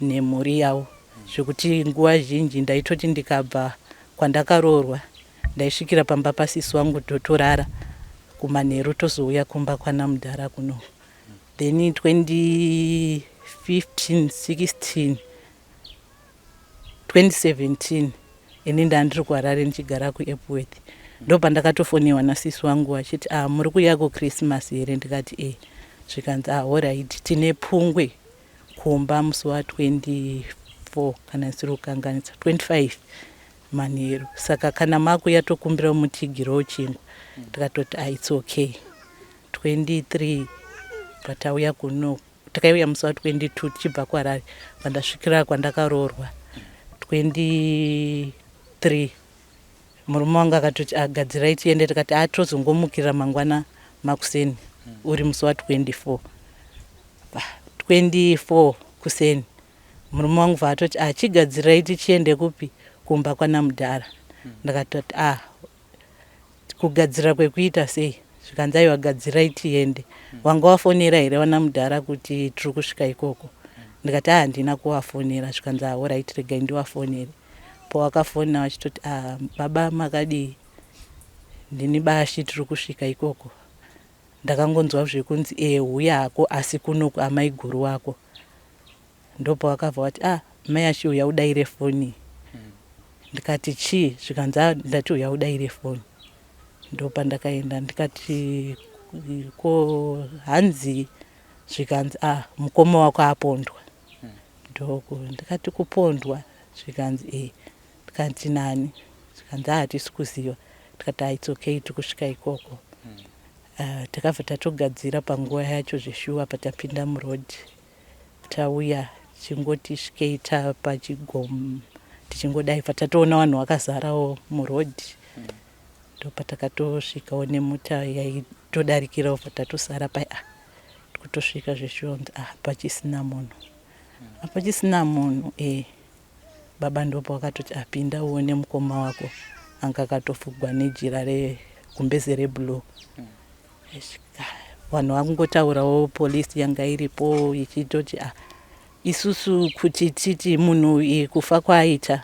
Speaker 6: nemhuri yavo, zvekuti nguva zhinji ndaitoti ndikabva kwandakaroorwa ndaisvikira pamba pasisi wangu, totorara kumanheru, tozouya kumba kwana mudhara kuno. Then 2015, 16, 2017, ini ndandiri kuHarare ndichigara kuEpworth, ndo pandakatofoniwa nasisi wangu achiti, ah, muri kuuya kuChristmas here? Ndikati, e. Zvikanzi, ah, alright, tine pungwe kumba musi wa24, kana ndisiri kukanganisa, 25 manheru, saka kana makuya tokumbira mutigirawo chingwa. Ndikatoti, ah, it's okay. 23 patauya kuno, takauya musi wa22 tichibva kuHarare, pandasvikira kwandakaroorwa 23, murume wangu akatoti, agadzirai tiende. Tikati, a, tozongomukira mangwana makuseni, uri musi wa24. 24 kuseni murume wangu bva atoti, achigadzirai tichiende kupi? Kumba kwana mudhara. Ndakatoti, a, kugadzira kwekuita sei? Zvikanzi, aiwa, gadzirai tiende. Wanga wafonera here wana mudhara kuti tiri kusvika ikoko? Ndikati, a, handina kuvafonera. Zvikanzi, alright, regai ndivafonere. Pawakafona vachitoti, a, baba makadii, ndini Bashi, tiri kusvika ikoko. Ndakangonzwa zvekunzi, e, huya hako, asi kunoku amai guru wako. Ndopawakabva wati, ah, mai Ashi, uya udaire foni. Ndikati, chii? Zvikanzi, ah, ndati uya udaire foni. Ndopandakaenda, ndikati, ko hanzi? Zvikanzi, ah, mukoma wako apondwa. Ndoku ndikati, kupondwa? Zvikanzi, e. Ndikati, nani? Zvikanzi, ah, hatisi kuziva. Ndikati, ah, it's okay, tikusvika ikoko. Takabva tatogadzira panguva yacho zveshuwa. Patapinda muroad, tauya tichingoti svikei tapachigomo, tichingodai patatoona vanhu vakazarawo muroad. Ndopatakatosvikawo nemota yaitodarikirawo, patatosara pai, ah, kutosvika zveshuwa, kunzi, ah, pachisina munhu, hapachisina munhu. E, baba ndopo wakatoti, apinda uone mukoma wako, anga akatofugwa nejira regumbeze reblue. Vanhu vakungotaurawo, polisi yanga iripo ichitoti, ah, isusu kuti titi munhu kufa kwaaita,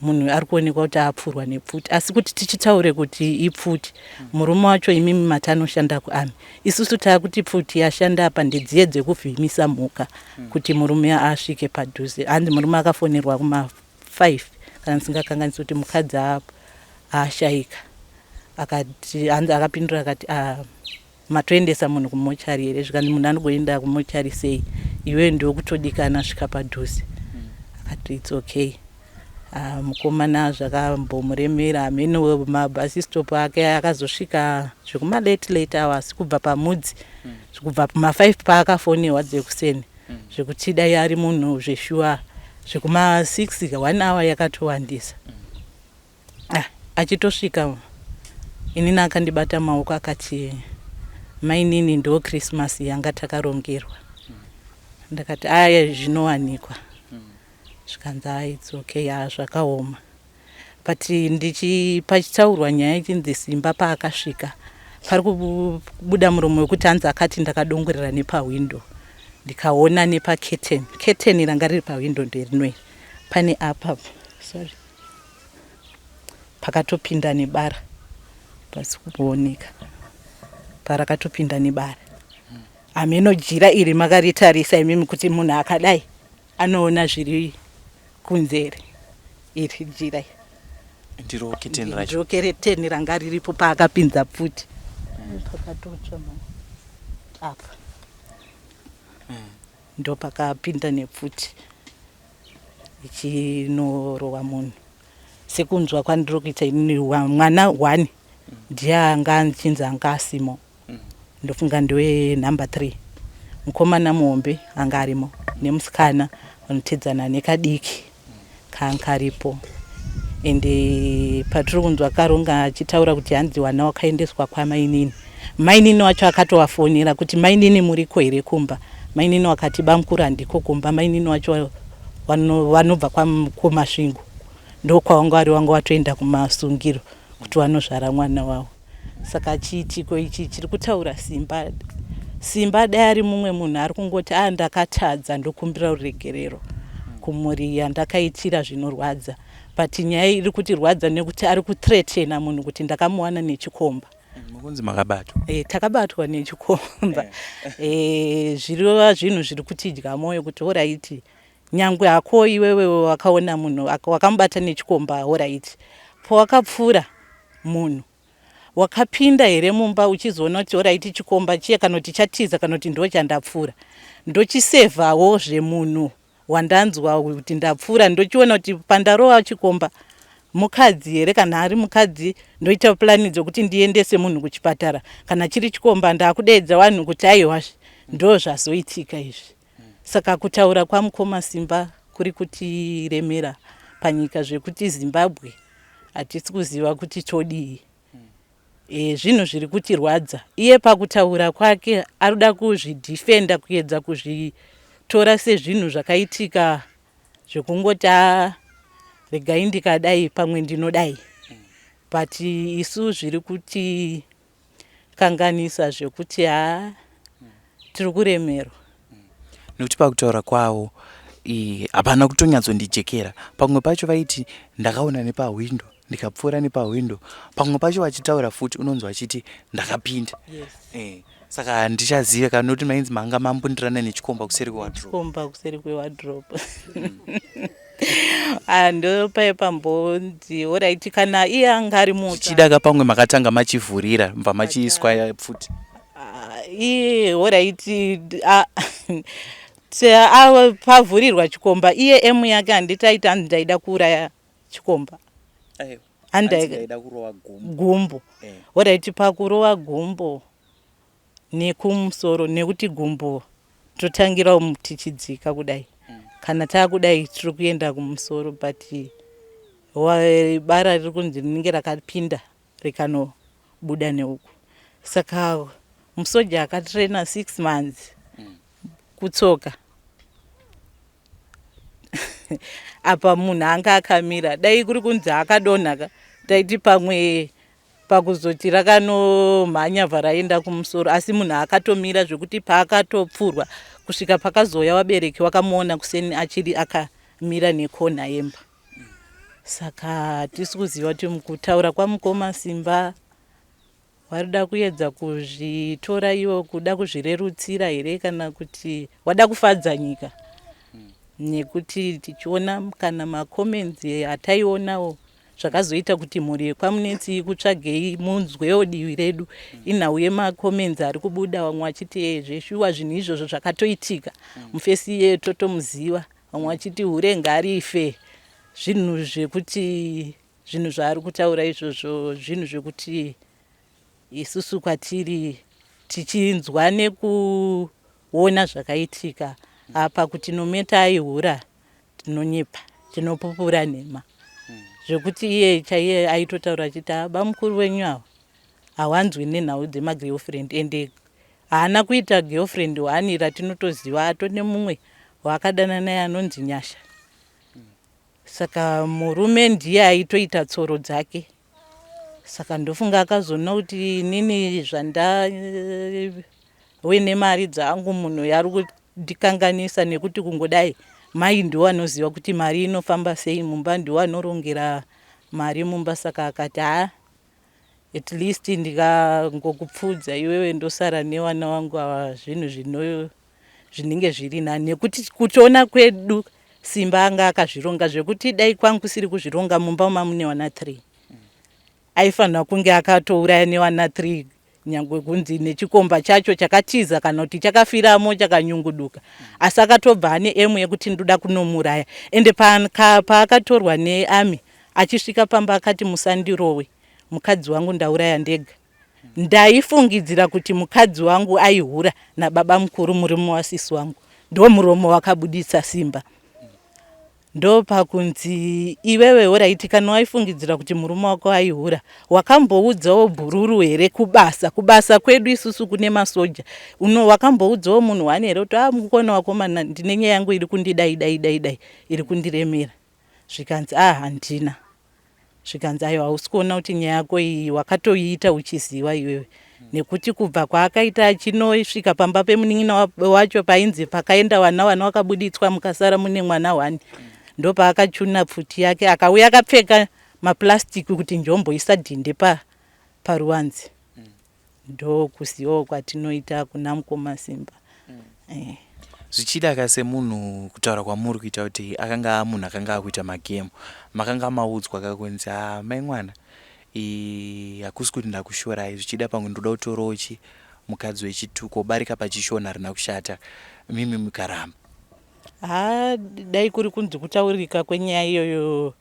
Speaker 6: munhu ari kuonekwa kuti apfurwa nepfuti, asi kuti tichitaure kuti ipfuti, murume wacho imimi mati anoshanda kuarmy, isusu taakuti pfuti yashanda apa ndedziye dzekuvhimisa mhuka kuti murume asvike padhuze. Hanzi murume akafonerwa kuma5, kana ndisingakanganisi, kuti mukadzi ashayika. Akati, hanzi akapindura akati, ah, matoendesa munhu kumochari here? Zvikanzi, munhu anogoenda kumochari sei? Iwewe ndokutodikana, svika padhuze. Akati, it's okay. Uh, mukomana zvakambomuremera, hameno mabus stop ake akazosvika zvekuma late late hours kubva pamudzi, kubva kuma5 paakafonerwa dzekuseni, zvekuti dai ari munhu zveshuwa zvekuma6, one hour yakatowandisa. Ah, achitosvika inini akandibata maoko akati, mainini, ndo Christmas yanga takarongerwa. Ndakati, aya, zvinowanikwa. Zvikanzi, ah, it's okay, ah, zvakaoma. But ndichi pachitaurwa nyaya ichinzi Simba paakasvika pari kubuda muromo wekuti hanzi akati ndakadongorera nepahwindo ndikaona nepacurtain. Curtain ranga riri pahwindo nderino iri. Pane apa sorry pakatopinda nebara pasi kuoneka parakatopinda nebara. Hameno jira iri makaritarisa imimi kuti munhu akadai anoona zviri kunze here iri jira iri.
Speaker 3: Ndiro keteni racho.
Speaker 6: Ndiro kereteni ranga riripo paakapinza pfuti. Pakatotsva mani apa. Ndopakapinda nepfuti ichinorowa munhu. Sekunzwa kwandiri kuita inini mwana one ndiye anga achinzi anga asimo. Ndofunga ndiwe number 3 mukomana muhombe anga arimo nemusikana vanotedzana nekadiki kanga karipo ende patiri kunzwa karonga achitaura kuti hanzi wana wakaendeswa kwamainini mainini wacho akatovafonera kuti mainini muriko here kumba mainini wakati bamukuru handiko kumba mainini wacho vanobva kumasvingo ndokwawanga vari wanga watoenda kumasungiro kuti vanozvara mwana wavo Saka chiitiko ichi chiri kutaura Simba. Simba dai ari mumwe munhu ari kungoti a ah, ndakatadza ndokumbira ruregerero kumhuri yandakaitira zvinorwadza but nyaya iri kutirwadza nekuti ari kuthreatena munhu kuti ndakamuwana nechikomba.
Speaker 3: Mukunzi makabatwa?
Speaker 6: E, takabatwa nechikomba. E, zvirova zvinhu zviri kutidya mwoyo kuti horaiti nyangwe hako iwewe wakaona munhu wakamubata nechikomba horaiti pawakapfuura munhu wakapinda here mumba uchizoona kuti horaiti chikomba chiye kana kuti chatiza kana kuti ndochandapfuura ndochisevhawo zvemunhu wandanzwa kuti ndapfuura ndochiona kuti pandarova chikomba mukadzi here kana ari mukadzi ndoita plani dzekuti ndiendese munhu kuchipatara kana chiri chikomba ndakudeedza vanhu kuti aiwa ndo zvazoitika izvi Saka kutaura kwamukoma Simba kuri kutiremera panyika zvekuti Zimbabwe hatisi kuziva kuti todii. E, zvinhu zviri kutirwadza. Iye pakutaura kwake arikuda kuzvidhifenda kuedza kuzvitora sezvinhu zvakaitika zvekungoti a regai ndikadai pamwe ndinodai. But isu zviri kuti kanganisa zvekuti haa tiri kuremerwa.
Speaker 3: Nekuti pakutaura kwavo hapana kutonyatsondijekera. Pamwe pacho vaiti ndakaona nepahwindo ndikapfuura nepahwindo. Pamwe pacho vachitaura futi unonzwa vachiti ndakapinda.
Speaker 6: Yes.
Speaker 3: Eh, saka handichazive kana kuti mainzi manga mambundirana nechikomba kuseri kwewardrobe.
Speaker 6: Chikomba kuseri kwewardrobe. Ah, ndopaye pambonzi horaiti kana iye anga ari muta
Speaker 3: Zvichida ka pamwe makatanga machivhurira mubva machiiswa pfuti.
Speaker 6: Ah, iye horaiti ah, ah, pavhurirwa chikomba iye emu yake handiti aiti hanzi ndaida kuuraya chikomba
Speaker 3: Hanzi ndaida kurova gumbo.
Speaker 6: Gumbo.
Speaker 3: Eh.
Speaker 6: Horaiti pakurova gumbo nekumusoro nekuti gumbo totangira umu tichidzika kudai kana taakudai tiri kuenda kumusoro but bara riri kunzi rinenge rakapinda rikanobuda neuku saka musoja akatraina 6 months kutsoka apa munhu anga akamira dai kuri kunzi akadonha ka taiti pamwe pakuzoti rakanomhanya bva raenda kumusoro asi munhu akatomira zvekuti paakatopfurwa kusvika pakazouya vabereki wakamuona kuseni achiri akamira nekona yemba saka hatisi kuziva kuti mukutaura kwamukoma Simba varida kuedza kuzvitora ivo kuda kuzvirerutsira here kana kuti wada kufadza nyika nekuti tichiona kana macomments ataionawo zvakazoita kuti mhuri yekwaMunetsi ikutsvagei munzwewo divi redu inhau yemacomments ari kubuda vamwe vachiti e zveshuwa zvinhu izvozvo zvakatoitika mufesi iye totomuziva vamwe vachiti hure ngarife zvinhu zvekuti zvinhu zvaari kutaura izvozvo zvinhu zvekuti isusu kwatiri tichinzwa nekuona zvakaitika apa kuti nometa aihura tinonyepa tinopupura nhema zvekuti iye chaiye aitotaura achiti ah, bamukuru wenyu ava hawanzwi nenhau dzemagirlfriend ende haana kuita girlfriend one ratinotoziva atone mumwe waakadana naye anonzi Nyasha. Saka murume ndiye aitoita tsoro dzake. Saka ndofunga akazoona kuti inini zvandave nemari dzangu munhu yari kundikanganisa nekuti kungodai mai ndiwo anoziva kuti mari inofamba sei mumba ndiwo anorongera mari mumba saka akati haa at least ndikangokupfuudza iwewe ndosara nevana vangu ava zvinhu zvino zvinenge zviri nani nekuti kutoona kwedu Simba anga akazvironga zvekuti dai kwangu kusiri kuzvironga mumba mamune wana 3 aifanira kunge akatouraya newana 3 nyangwe kunzi nechikomba chacho chakatiza kana kuti chakafiramo chakanyunguduka asi akatobva ane emu yekuti ndoda kunomuraya ende paakatorwa nearmy achisvika pamba akati musandirowe mukadzi wangu ndauraya ndega Ndaifungidzira kuti mukadzi wangu aihura nababa mukuru murume wasisi wangu. Ndomuromo wakabuditsa Simba. Ndopakunzi iwewe horaiti kana waifungidzira kuti murume wako aihura wakamboudzawo bhururu here kubasa kubasa kwedu isusu kune masoja uno wakamboudzawo munhu wani here kuti ah mukona wakomana ndine nyaya yangu iri kundidai dai dai dai iri kundiremera zvikanzi ah handina Zvikanzi aiwa hausi kuona kuti nyaya yako iyi wakatoiita uchiziva iwewe nekuti kubva kwaakaita achinosvika pamba pemunin'ina wacho painzi pakaenda vana vana wakabuditswa mukasara mune mwana one ndopaakachuna pfuti yake akauya akapfeka maplastic kuti njombo isadhinde pa paruwanze ndokuzivawo kwatinoita kuna mukoma Simba mm.
Speaker 3: eh. Zvichida ka semunhu kutaura kwamuri kuita kuti akanga munhu akanga akuita magemu makanga maudzwa ka kunzi ah, mai mwana hakusi kuti ndakushorai zvichida pamwe ndoda kutorawo chi mukadzi wechituko barika pachishona harina kushata mimi mukaramba.
Speaker 6: Haa dai kuri kunzi kutaurika kwenyaya iyoyo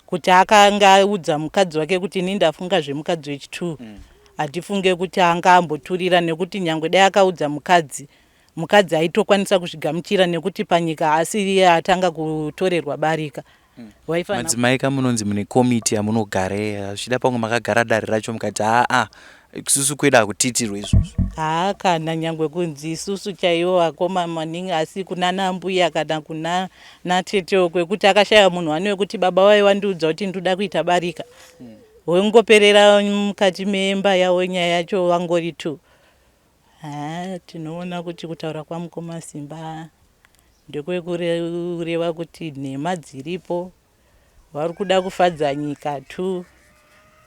Speaker 6: kuti akanga audza mukadzi wake kuti ini ndafunga zvemukadzi wechitwo mm. hatifunge kuti anga amboturira nekuti nyangwe dai akaudza mukadzi mukadzi aitokwanisa kuzvigamuchira nekuti panyika asiri iye atanga kutorerwa barika
Speaker 3: mm. madzimai ka munonzi mune komiti yamunogara zvichida pamwe makagara dare racho mukati aa Isusu kwedu hakutiitirwe izvozvo.
Speaker 6: Haa kana nyangwe kunzi isusu chaiwo vakoma maningi asi kunana ambuya kana kuna natetewo kwekuti akashaya munhu wani wekuti baba vaye wandiudza kuti ndoda kuita barika mm. Wengoperera mukati memba yavo nyaya yacho vangori two. Haa tinoona kuti kutaura kwamukoma Simba ndekwekureva kuti nhema dziripo Vari kuda kufadza nyika 2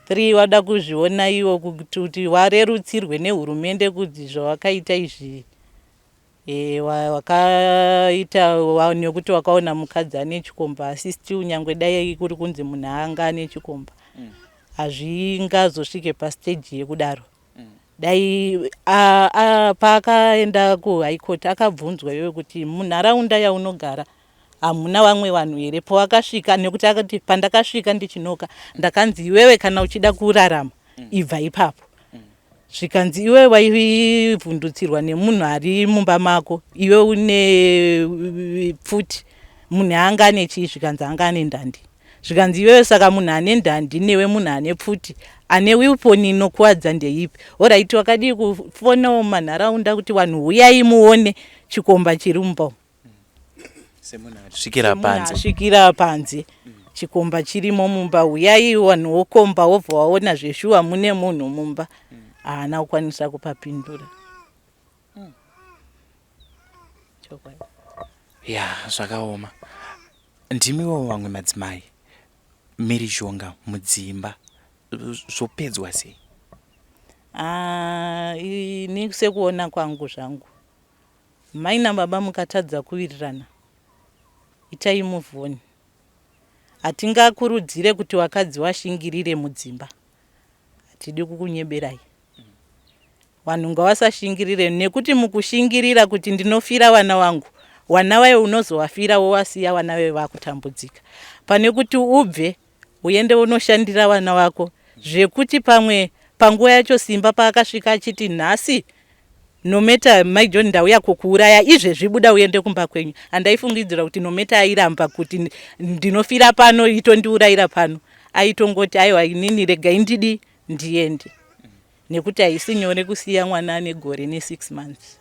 Speaker 6: 3 vada kuzviona ivo kuti warerutsirwe nehurumende kuti zvawakaita izvi e, wakaita nekuti wakaona mukadzi ane chikomba asi still nyangwe dai kuri kunzi munhu anga ane chikomba mm. hazvingazosvike pastage yekudaro mm. dai paakaenda kuhigh court akabvunzwa iwe kuti munharaunda yaunogara hamuna vamwe vanhu here pawakasvika nekuti akati pandakasvika ndichinoka ndakanzi iwewe kana uchida kurarama mm. ibva ipapo mm. zvikanzi iwewe waivhundutsirwa nemunhu ari mumba mako iwe une pfuti munhu anga ane chii zvikanzi anga ane ndandi Zvikanzi iwewe saka munhu ane ndandi newe munhu ane pfuti ane weapon inokuwadza ndeipi? Horaiti wakadii kufonawo mumanharaunda kuti vanhu huyai muone chikomba chiri mumba umu.
Speaker 3: Semunhu asvikira panze.
Speaker 6: Asvikira panze. Chikomba chirimo mumba huyai vanhu wokomba wobva waona zveshuwa mune munhu mumba. Haana kukwanisa kupapindura.
Speaker 3: Chokwadi. Ya zvakaoma. Ndimiwo vamwe madzimai mhirizhonga mudzimba zvopedzwa sei?
Speaker 6: Ah, ini sekuona kwangu zvangu mai nababa mukatadza kuwirirana itai move on hatingakurudzire kuti wakadzi washingirire mudzimba hatidi kukunyeberai Vanhu ngavasashingirire nekuti mukushingirira kuti ndinofira vana vangu, wana vaye unozovafira wovasiya vana vaye vakutambudzika. Pane kuti ubve uende unoshandira vana vako zvekuti pamwe panguva yacho Simba paakasvika achiti nhasi Nometa mai John ndauya kukuuraya izvezvi buda uende kumba kwenyu. Handaifungidzira kuti Nometa airamba kuti ndinofira pano itondiurayira pano. Aitongoti aiwa inini regai ndidi ndiende. Nekuti haisi nyore kusiya mwana ane gore ne6 months.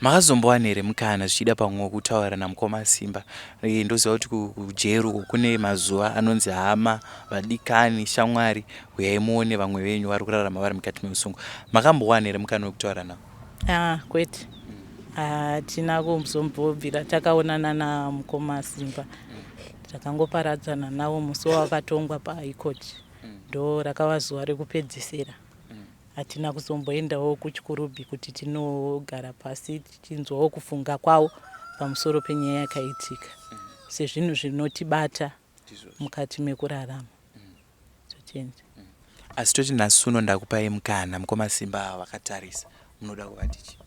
Speaker 3: Makazombowana here mukana zvichida pamwe wekutaura namukoma Simba? E, ndoziva kuti kujeri uko kune mazuva anonzi hama, vadikani, shamwari, huyai muone vamwe venyu vari kurarama vari mukati meusungwa. Makambowana here mukana wekutaura navo?
Speaker 6: Ah, kwete. Hatina kuzombobvira takaonana namukoma Simba. Takangoparadzana navo musi wawakatongwa paHigh Court. Ndo rakava zuva rekupedzisira. Hatina kuzomboendawo kuChikurubi kuti tinogara pasi tichinzwawo kufunga kwavo pamusoro penyaya yakaitika sezvinhu zvinotibata mukati mekurarama. Totenda.
Speaker 3: Asi toti nhasi uno ndakupai mukana mukoma Simba ava vakatarisa munoda kuvati chii?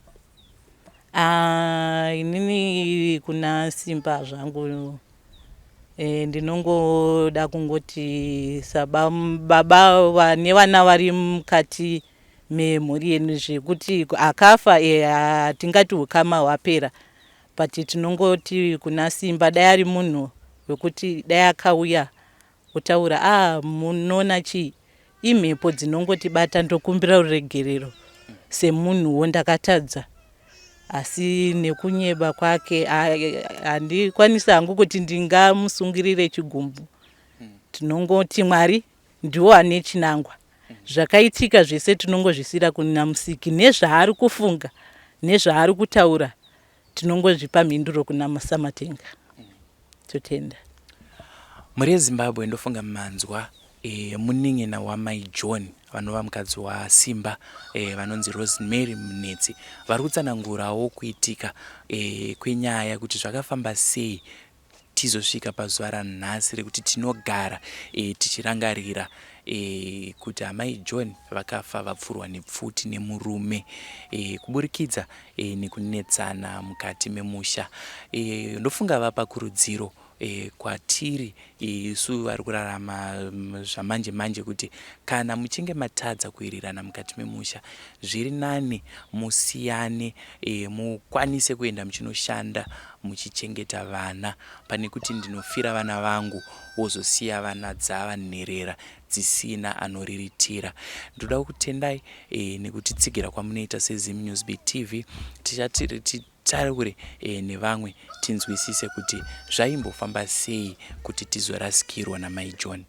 Speaker 6: Ah, inini kuna Simba zvangu e, ndinongoda kungoti sababa vane vana vari mukati memhuri yenu zvekuti akafa e, hatingati ukama hwapera but tinongoti kuna Simba dai ari munhu wekuti dai akauya Kutaura aah munoona chii imhepo dzinongotibata ndokumbira ruregerero semunhuwo ndakatadza asi nekunyeba kwake handikwanisi hangu kuti ndingamusungirire chigumbu tinongoti Mwari ndiwo ane chinangwa zvakaitika zvese tinongozvisira kuna Musiki nezvaari kufunga nezvaari kutaura tinongozvipa mhinduro kuna Samatenga Totenda.
Speaker 3: Mhuri yeZimbabwe ndofunga manzwa e, munin'ina wamai John vanova mukadzi waSimba e, vanonzi Rosemary Munetsi vari kutsanangurawo kuitika e, kwenyaya kuti zvakafamba sei tizosvika pazuva ranhasi rekuti tinogara e, tichirangarira e, kuti amai John vakafa vapfurwa nepfuti nemurume e, kuburikidza e, nekunetsana mukati memusha e, ndofunga vapa kurudziro e, kwatiri isu vari kurarama zvamanje manje kuti kana muchinge matadza kuwirirana mukati memusha zviri nani musiyane e, mukwanise kuenda muchinoshanda muchichengeta vana pane kuti ndinofira vana vangu wozosiya vana dzava nherera dzisina anoriritira. Ndoda kukutendai e, nekutitsigira kwamunoita seZim Newsbeat TV. Tichati titaure e, nevamwe tinzwisise kuti zvaimbofamba sei kuti tizorasikirwa namai John.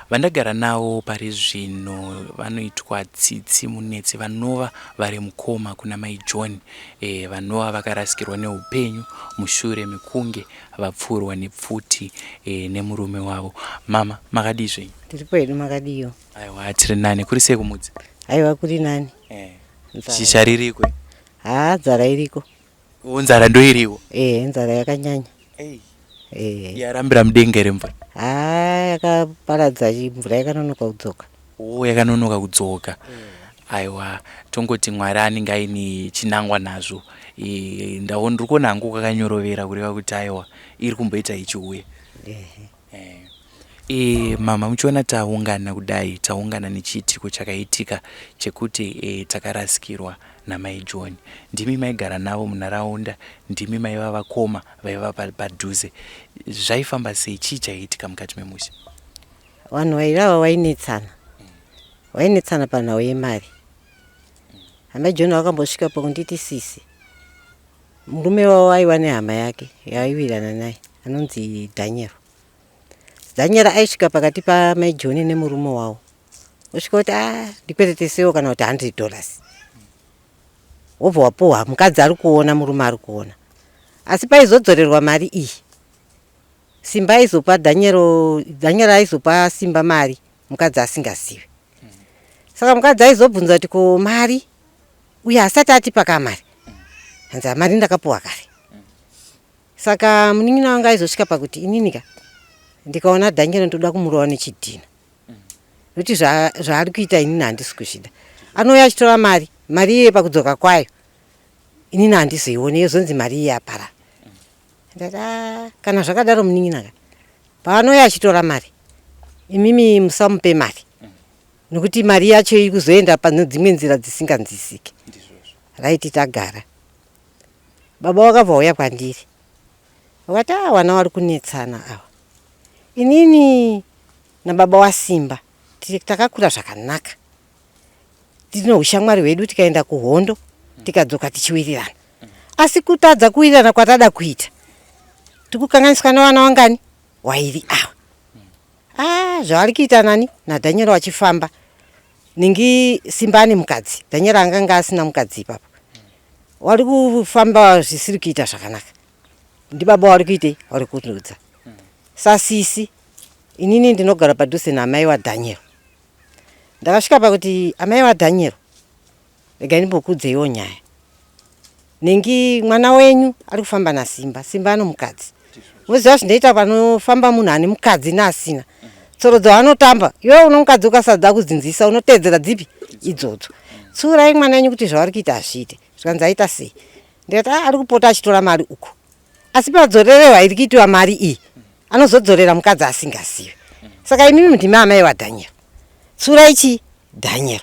Speaker 3: Vandagara navo pari zvino vanoitwa Tsitsi Munetsi vanova vari mukoma kuna Mai John e, vanova vakarasikirwa neupenyu mushure mekunge vapfurwa nepfuti e, nemurume wavo. Mama, makadii zvenyu?
Speaker 7: Tiripo hedu, makadiyo?
Speaker 3: Aiwa, tiri nani. Kuri sei kumudzi?
Speaker 7: Aiwa, kuri nani.
Speaker 3: Eh. Shisha ririko?
Speaker 7: Haa, nzara iriko.
Speaker 3: O, nzara ndoiriwo?
Speaker 7: Eh, nzara yakanyanya.
Speaker 3: Hey. Eh. Yarambira mudenga here mvura?
Speaker 7: Haa, yakaparadza mvura yakanonoka kudzoka.
Speaker 3: O, yakanonoka kudzoka. Aiwa, tongoti Mwari anenge aine chinangwa nazvo. E, ndaona ndiri kuona hangu kwakanyorovera kureva kuti aiwa iri kumboita ichiuya.
Speaker 7: Ehe.
Speaker 3: Eh. E, mama muchiona taungana kudai taungana nechiitiko chakaitika chekuti e, takarasikirwa namai John. Ndimi maigara navo munharaunda, ndimi maiva vakoma vaiva padhuze. Zvaifamba sei? Chii chaiitika mukati memusha?
Speaker 7: Vanhu vairi ava vainetsana, vainetsana panhau yemari. Amai John vakambosvika pakunditi sisi, murume wavo aiva nehama yake yaaiwirirana naye anonzi Daniel. Daniel aisvika pakati pamai John nemurume wavo osvika kuti ah, ndikweretesewo kana kuti 100 dollars wobva wapuhwa mukadzi ari kuona murume ari kuona asi paizodzorerwa mari iyi Simba aizopa Daniel, Daniel aizopa Simba mari mukadzi asingazivi. Saka mukadzi aizobvunza kuti ko mari uye asati atipa ka mari. Hanzi mari ndakapuwa kare. Saka munin'ina wangu aizosvika pakuti inini ka ndikaona Daniel ndoda kumurova nechidhina. Nokuti zvaari kuita inini handisi kuzvida. Anouya achitora mari, mari iye pakudzoka kwayo inini handizoione yozonzi mari iye yapara. Ndati ah, kana zvakadaro munin'ina ka paanouya achitora mari imimi musamupe mari nokuti mari yacho iri kuzoenda pane dzimwe nzira dzisinganzwisike. Raiti tagara baba wakabva uya kwandiri vakati ah, vana vari kunetsana ava inini nababa waSimba takakura zvakanaka tine ushamwari hwedu tikaenda kuhondo. Tikadzoka tichiwirirana. Asi kutadza kuwirirana kwatada kuita, tikukanganiswa nevana wangani wairi ava. Ah, zvavari kuita nani naDaniel wachifamba ningi Simba ane mukadzi, Daniel anganga asina mukadzi ipapo. Wari kufamba zvisiri kuita zvakanaka. Ndibaba wari kuitei? Wari kunudza. Sasisi inini ndinogara padhuze naamai waDaniel. Ndakasvika pakuti amai vaDaniel regai ndimbokuudzeiwo nyaya. Nengi mwana wenyu ari kufamba naSimba, Simba ano mukadzi. Moziva zvinoita panofamba munhu ane mukadzi neasina. Tsoro dzavanotamba, iwewe uno mukadzi ukasada kudzinzisa unoteedzera dzipi idzodzo. Tsiurai mwana wenyu kuti zvavari kuita hazviite. Zvikanzi aita sei? Ndikati ah, ari kupota achitora mari uko. Asi padzorerehwa iri kuitiwa mari iyi anozodzorera mukadzi asingazivi. Saka imimi ndimi amai vaDaniel. Tsiurai chii? Daniel.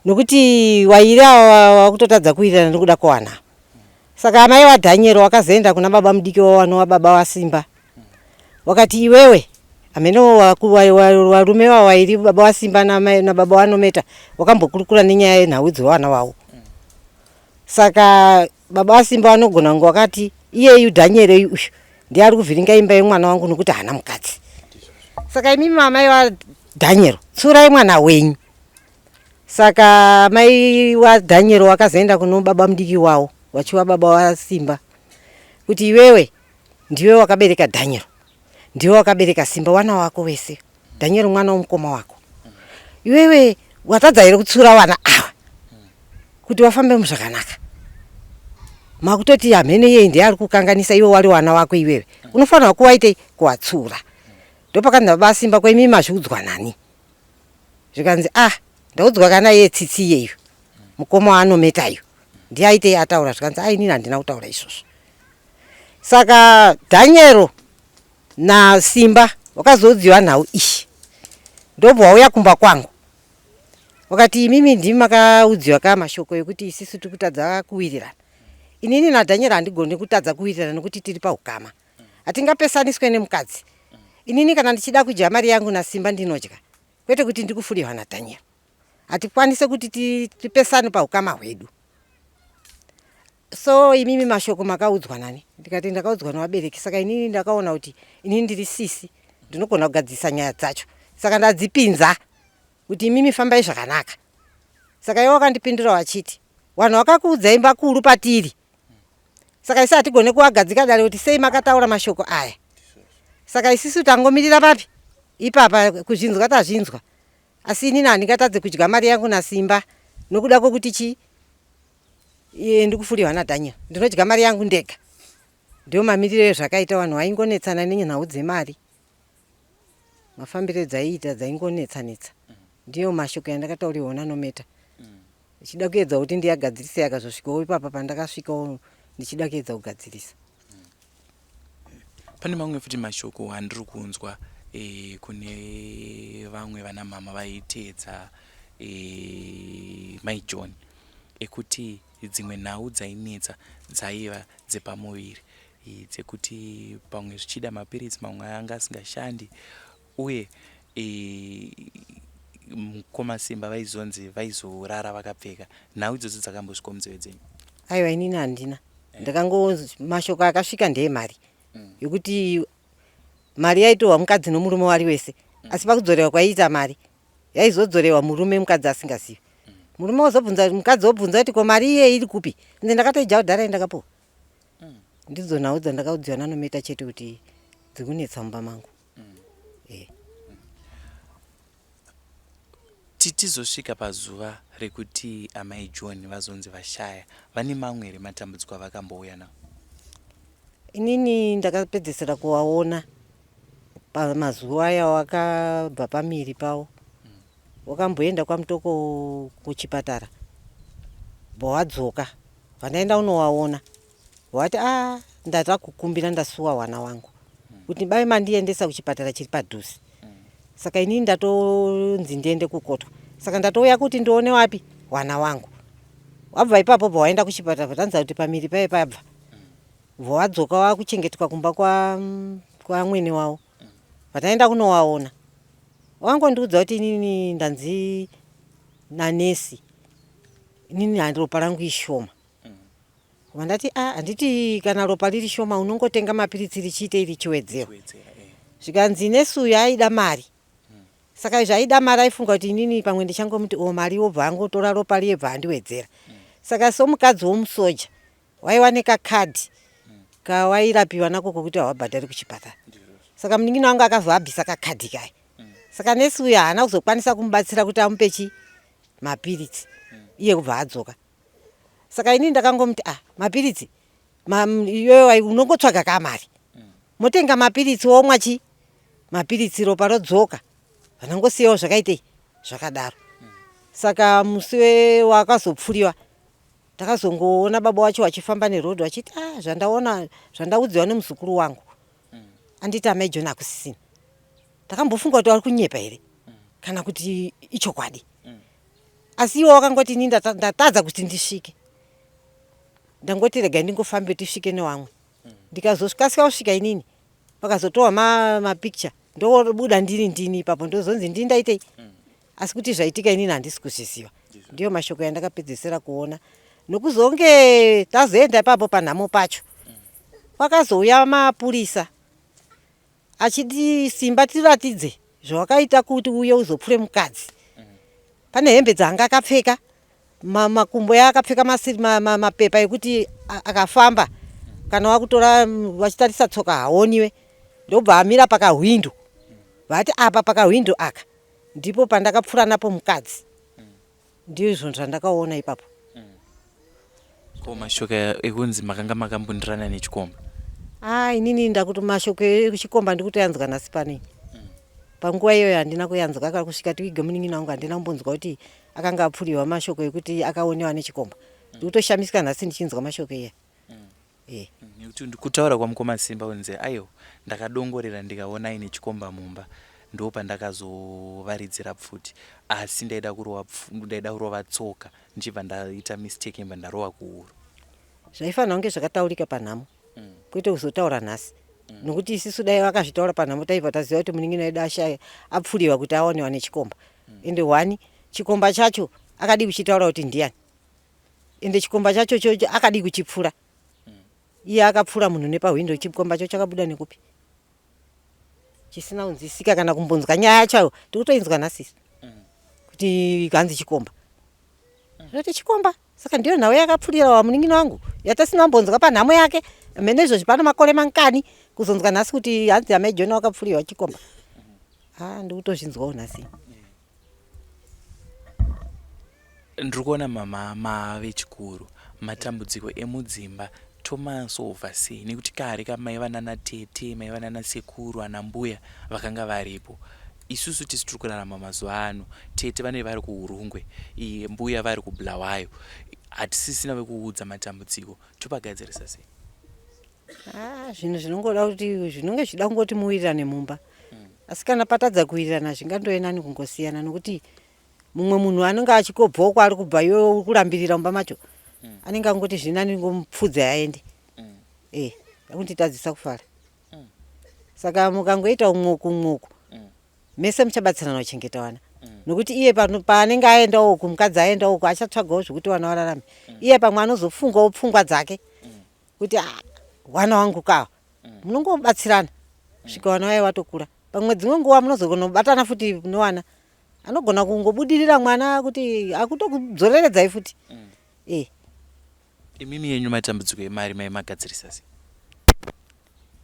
Speaker 7: Nokuti wairi ava wakutotadza kuwirirana nokuda kwewana. Saka amai vaDaniel wakazoenda kuna baba mudiki wavo vanova baba vaSimba. Wakati iwewe hameno varume vavo vairi baba vaSimba nababa vaNometa wakambokurukura nenyaya yenhau dzevana vavo. Saka baba vaSimba vanogona kunge vakati iyeyu Daniel uyu ndiye ari kuvhiringa imba yemwana wangu nokuti haana mukadzi. Saka imimi amai vaDaniel tsiurai mwana wenyu. Saka mai waDaniel wakazoenda kuno baba mudiki wavo vachiva baba vaSimba kuti iwewe ndiwe wakabereka Daniel, ndiwe wakabereka Simba wana wako wese. Daniel mwana womukoma wako. Iwewe watadza here kutsiura wana ava kuti wafambe muzvakanaka? Makutoti hamheno iyeyi ndiye ari kukanganisa iwe wari wana wako iwewe. Unofanirwa kuwaitei? Kuwatsiura. Ndopakanzi baba Simba ko imi mazviudzwa nani? Zvikanzi ah ndaudzwa kana iye Tsitsi iyeyu mukoma waanometa iyo ndiye aitei ataura zvikanzi ah inini handina kutaura izvozvo. Saka Daniel naSimba wakazoudziwa nhau iyi ndobva wauya kumba kwangu wakati imimi ndimi makaudziwa ka mashoko ekuti isisu tiri kutadza kuwirirana. Inini naDaniel handigoni kutadza kuwirirana nekuti tiri paukama. Hatingapesaniswe nemukadzi. Inini kana ndichida kudya mari yangu naSimba ndinodya kwete kuti ndikufurihwa naDaniel. Hatikwanise kuti tipesane paukama hwedu. So imimi mashoko makaudzwa nani? Ndikati ndakaudzwa nevabereki saka inini ndakaona kuti inini ndiri sisi ndinogona kugadzirisa nyaya dzacho saka ndadzipinza kuti imimi fambai zvakanaka. Saka iwo wakandipindura wachiti vanhu vakakuudzai mbakuru patiri saka isi hatigone kuvagadzika dare kuti sei makataura mashoko aya. Saka isisu tangomirira papi ipapa kuzvinzwa tazvinzwa asi inini handingatadze kudya mari yangu naSimba nokuda kwokuti chii Iye ndikufurirwa naDaniel ndinodya mari yangu ndega. Ndiwo mamiriro ezvakaita vanhu vaingonetsana nenhau dzemari. Mafambiro edzaiita dzaingonetsa netsa. Ndiyo mashoko yandakataurirwa naNometa. Ndichida kuedza kuti ndiyagadzirise yakazosvikawo ipapa pandakasvikawo ndichida kuedza kugadzirisa.
Speaker 3: Pane mamwe futi mashoko andiri kunzwa e, kune vamwe vana mama vaiteedza e, mai John ekuti dzimwe nhau dzainetsa dzaiva dzepamuviri e, dzekuti pamwe zvichida mapiritsi mamwe anga asingashandi uye e, mukoma Simba vaizonzi vaizorara vakapfeka. Nhau idzodzo dzakambosvikawo munzeve dzenyu?
Speaker 7: Aiwa inini handina. Ndakango mashoko akasvika ndeemari yokuti mari yaitorwa mukadzi nomurume wari wese asi pakudzorewa kwaiita mari yaizodzorewa murume mukadzi asingazivi. Murume wozobvunza mukadzi wobvunza kuti ko mari iye iri kupi? Nze ndakatoidya kudhara ndakapuwa. Ndidzo nhau dzandakaudziwa naNometa chete kuti dzikunetsa mumba mangu. Eh.
Speaker 3: Titizosvika pazuva rekuti amai John vazonzi vashaya, vane mamwe here matambudziko avakambouya nawo?
Speaker 7: Inini ndakapedzesera kuvaona pamazuva aya wakabva pamiri pavo wakamboenda kwaMutoko kuchipatara bvawadzoka vandaenda unovaona Wati ah ndatakukumbira ndasuwa wana wangu kuti bai mandiendesa kuchipatara chiri padhuze saka inini ndatonzi ndiende kukotwa saka ndatouya kuti ndione wapi wana wangu wabva ipapo bva waenda kuchipatara vatanza kuti pamiri paye pabva bva wadzoka wakuchengetwa kumba kwamwene kwa wavo vataenda kunowaona wangondiudza kuti inini ndanzi nanesi. Inini ropa rangu ishoma. Kubva ndati a ah, handiti kana ropa riri shoma unongotenga mapiritsi richiite richiwedzerwa. Zvikanzi nesu uyu aida mari. Saka izvo aida mari aifunga kuti inini pamwe ndichangomuti o oh, mari obva angotora ropa riye bva andiwedzera. Saka somukadzi womusoja waiwa nekakadhi kawairapiwa nako kokuti hawabhadhari kuchipatara. Saka munin'ina wangu akazoabvisa kakadhi kaya. Saka nesi uyu haana kuzokwanisa kumubatsira kuti amupe chi mapiritsi. Iye kubva adzoka. Saka inini ndakangomuti ah mapiritsi iwewe unongotsvaga ka mari. Motenga mapiritsi womwa chi mapiritsi ropa rodzoka. Vanongosiyawo zvakaitei zvakadaro. Saka musi wakazopfuriwa Ndakazongoona baba wacho vachifamba neroad vachiti ah zvandaona zvandaudziwa nemuzukuru wangu anditi amai John hakusisina. Ndakambofunga kuti vari kunyepa here kana kuti ichokwadi. Asi iwo wakangoti ini ndatadza kuti ndisvike. Ndangoti regai ndingofambe tisvike newamwe. Ndikazokasika kusvika inini pakazotorwa mapicture ndobuda ndiri ndini ipapo ndozonzi ndini ndaitei asi kuti zvaitika inini handisi kuzviziva ndiyo mashoko yandakapedzesera kuona nokuzonge tazoenda ipapo panhamo pacho kwakazouya mapurisa achiti simba tiratidze zvawakaita kuti uye uzopfure mukadzi pane hembe dzaanga akapfeka makumbo yaakapfeka mapepa ekuti akafamba kana wakutora vachitarisa tsoka haoniwe ndobva amira pakahwindo vati apa pakahwindo aka ndipo pandakapfura napo mukadzi ndizvo zvandakaona ipapo
Speaker 3: ko mashoko ekunzi makanga makambundirana nechikomba
Speaker 7: ah inini ndakuti mashoko echikomba ndikutoyanzwa nhasi panei panguva iyoyo handina kuyanzwa kana kusvika tiwige munin'ina wangu handina kumbonzwa kuti akanga apfuriwa mashoko ekuti akaonewa nechikomba ndikutoshamisika nhasi ndichinzwa mashoko iya
Speaker 3: Eh. Nekuti kutaura kwamukoma Simba kunzi aiwa ndakadongorera ndikaona aine chikomba mumba ndopandakazovaridzira pfuti asi ndaida kurova ndaida kurova tsoka ndichibva ndaita mistake imba ndarova kuhuro.
Speaker 7: Zvaifanira kunge zvakataurika panhamo kwete kuzotaura nhasi nokuti isisu dai vakazvitaura panhamo taibva taziva kuti munin'ina wedu ashaya apfuriwa kuti aonewa nechikomba ende one chikomba chacho akadii kuchitaura kuti ndiyani ende chikomba chacho cho akadii kuchipfura iye akapfura munhu nepahwindo chikomba cho chakabuda nekupi chisina kunzwisika kana kumbonzwa nyaya yacho tikutoinzwa nhasi kuti hanzi chikomba zvoti chikomba saka ndiyo nhau yakapfurira wamunin'ina wangu yatasina kumbonzwa panhamo yake mene izvozvi pano makore mangani kuzonzwa nhasi kuti hanzi amai jona wakapfurirwa chikomba ha ndikutozvinzwawo nhasi
Speaker 3: Ndiri kuona mama mave chikuru matambudziko emudzimba tomasovha sei nekuti kare ka maiva nana tete maiva nana sekuru ana mbuya vakanga varipo isusu tisu tiri kurarama mazuva ano tete vanenge vari kuhurungwe mbuya vari kubulawayo hatisisina vekuudza matambudziko topagadzirisa sei
Speaker 7: Ah, zvinhu zvinongoda kuti zvinonge zvichida kungoti muwirirane mumba asi kana patadza kuwirirana zvingandove nani kungosiyana nokuti mumwe munhu anenge achikobvawo kwaari kubva iwe uri kurambirira mumba macho anenge angoti zviri nani ngomupfudze aende e akunditadzisa kufara saka mukangoita umwe uku umwe uku mese muchabatsirana kuchengeta vana nokuti iye paanenge aendawo uku mukadzi aendawo uku achatsvagawo zvekuti vana vararame iye pamwe anozofungawo pfungwa dzake kuti ah, wana wangu kawa munongobatsirana kusvika wana vaye watokura pamwe dzimwe nguva munozogonobatana futi nowana anogona kungobudirira mwana kuti akutokudzoreredzai futi e
Speaker 3: Imimi yenyu matambudziko emari maimagadzirisa sei?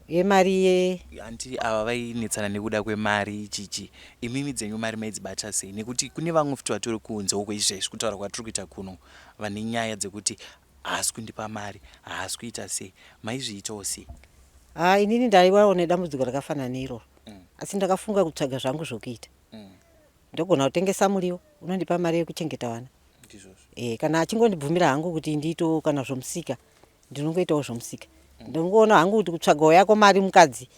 Speaker 7: Yemari ye
Speaker 3: Hanti ava vainetsana nekuda kwemari chichi. Imimi dzenyu mari maidzibata sei? Nekuti kune vamwe futi vatori kunze uko izvezvi kutaura kwatiri kuita kuno vane nyaya dzekuti haasi kundipa mari, haasi kuita sei. Maizviitawo sei?
Speaker 7: Haa inini ndaivawo nedambudziko rakafanana neiroro asi ndakafunga kutsvaga zvangu zvokuita. Ndogona kutengesa muriwo unondipa mari yekuchengeta vana. E, kana achingondibvumira hangu kuti ndiitewo kana zvomusika ndinongoitawo zvomusika. Ndinongoona hangu kuti kutsvagawo yako mari mukadzi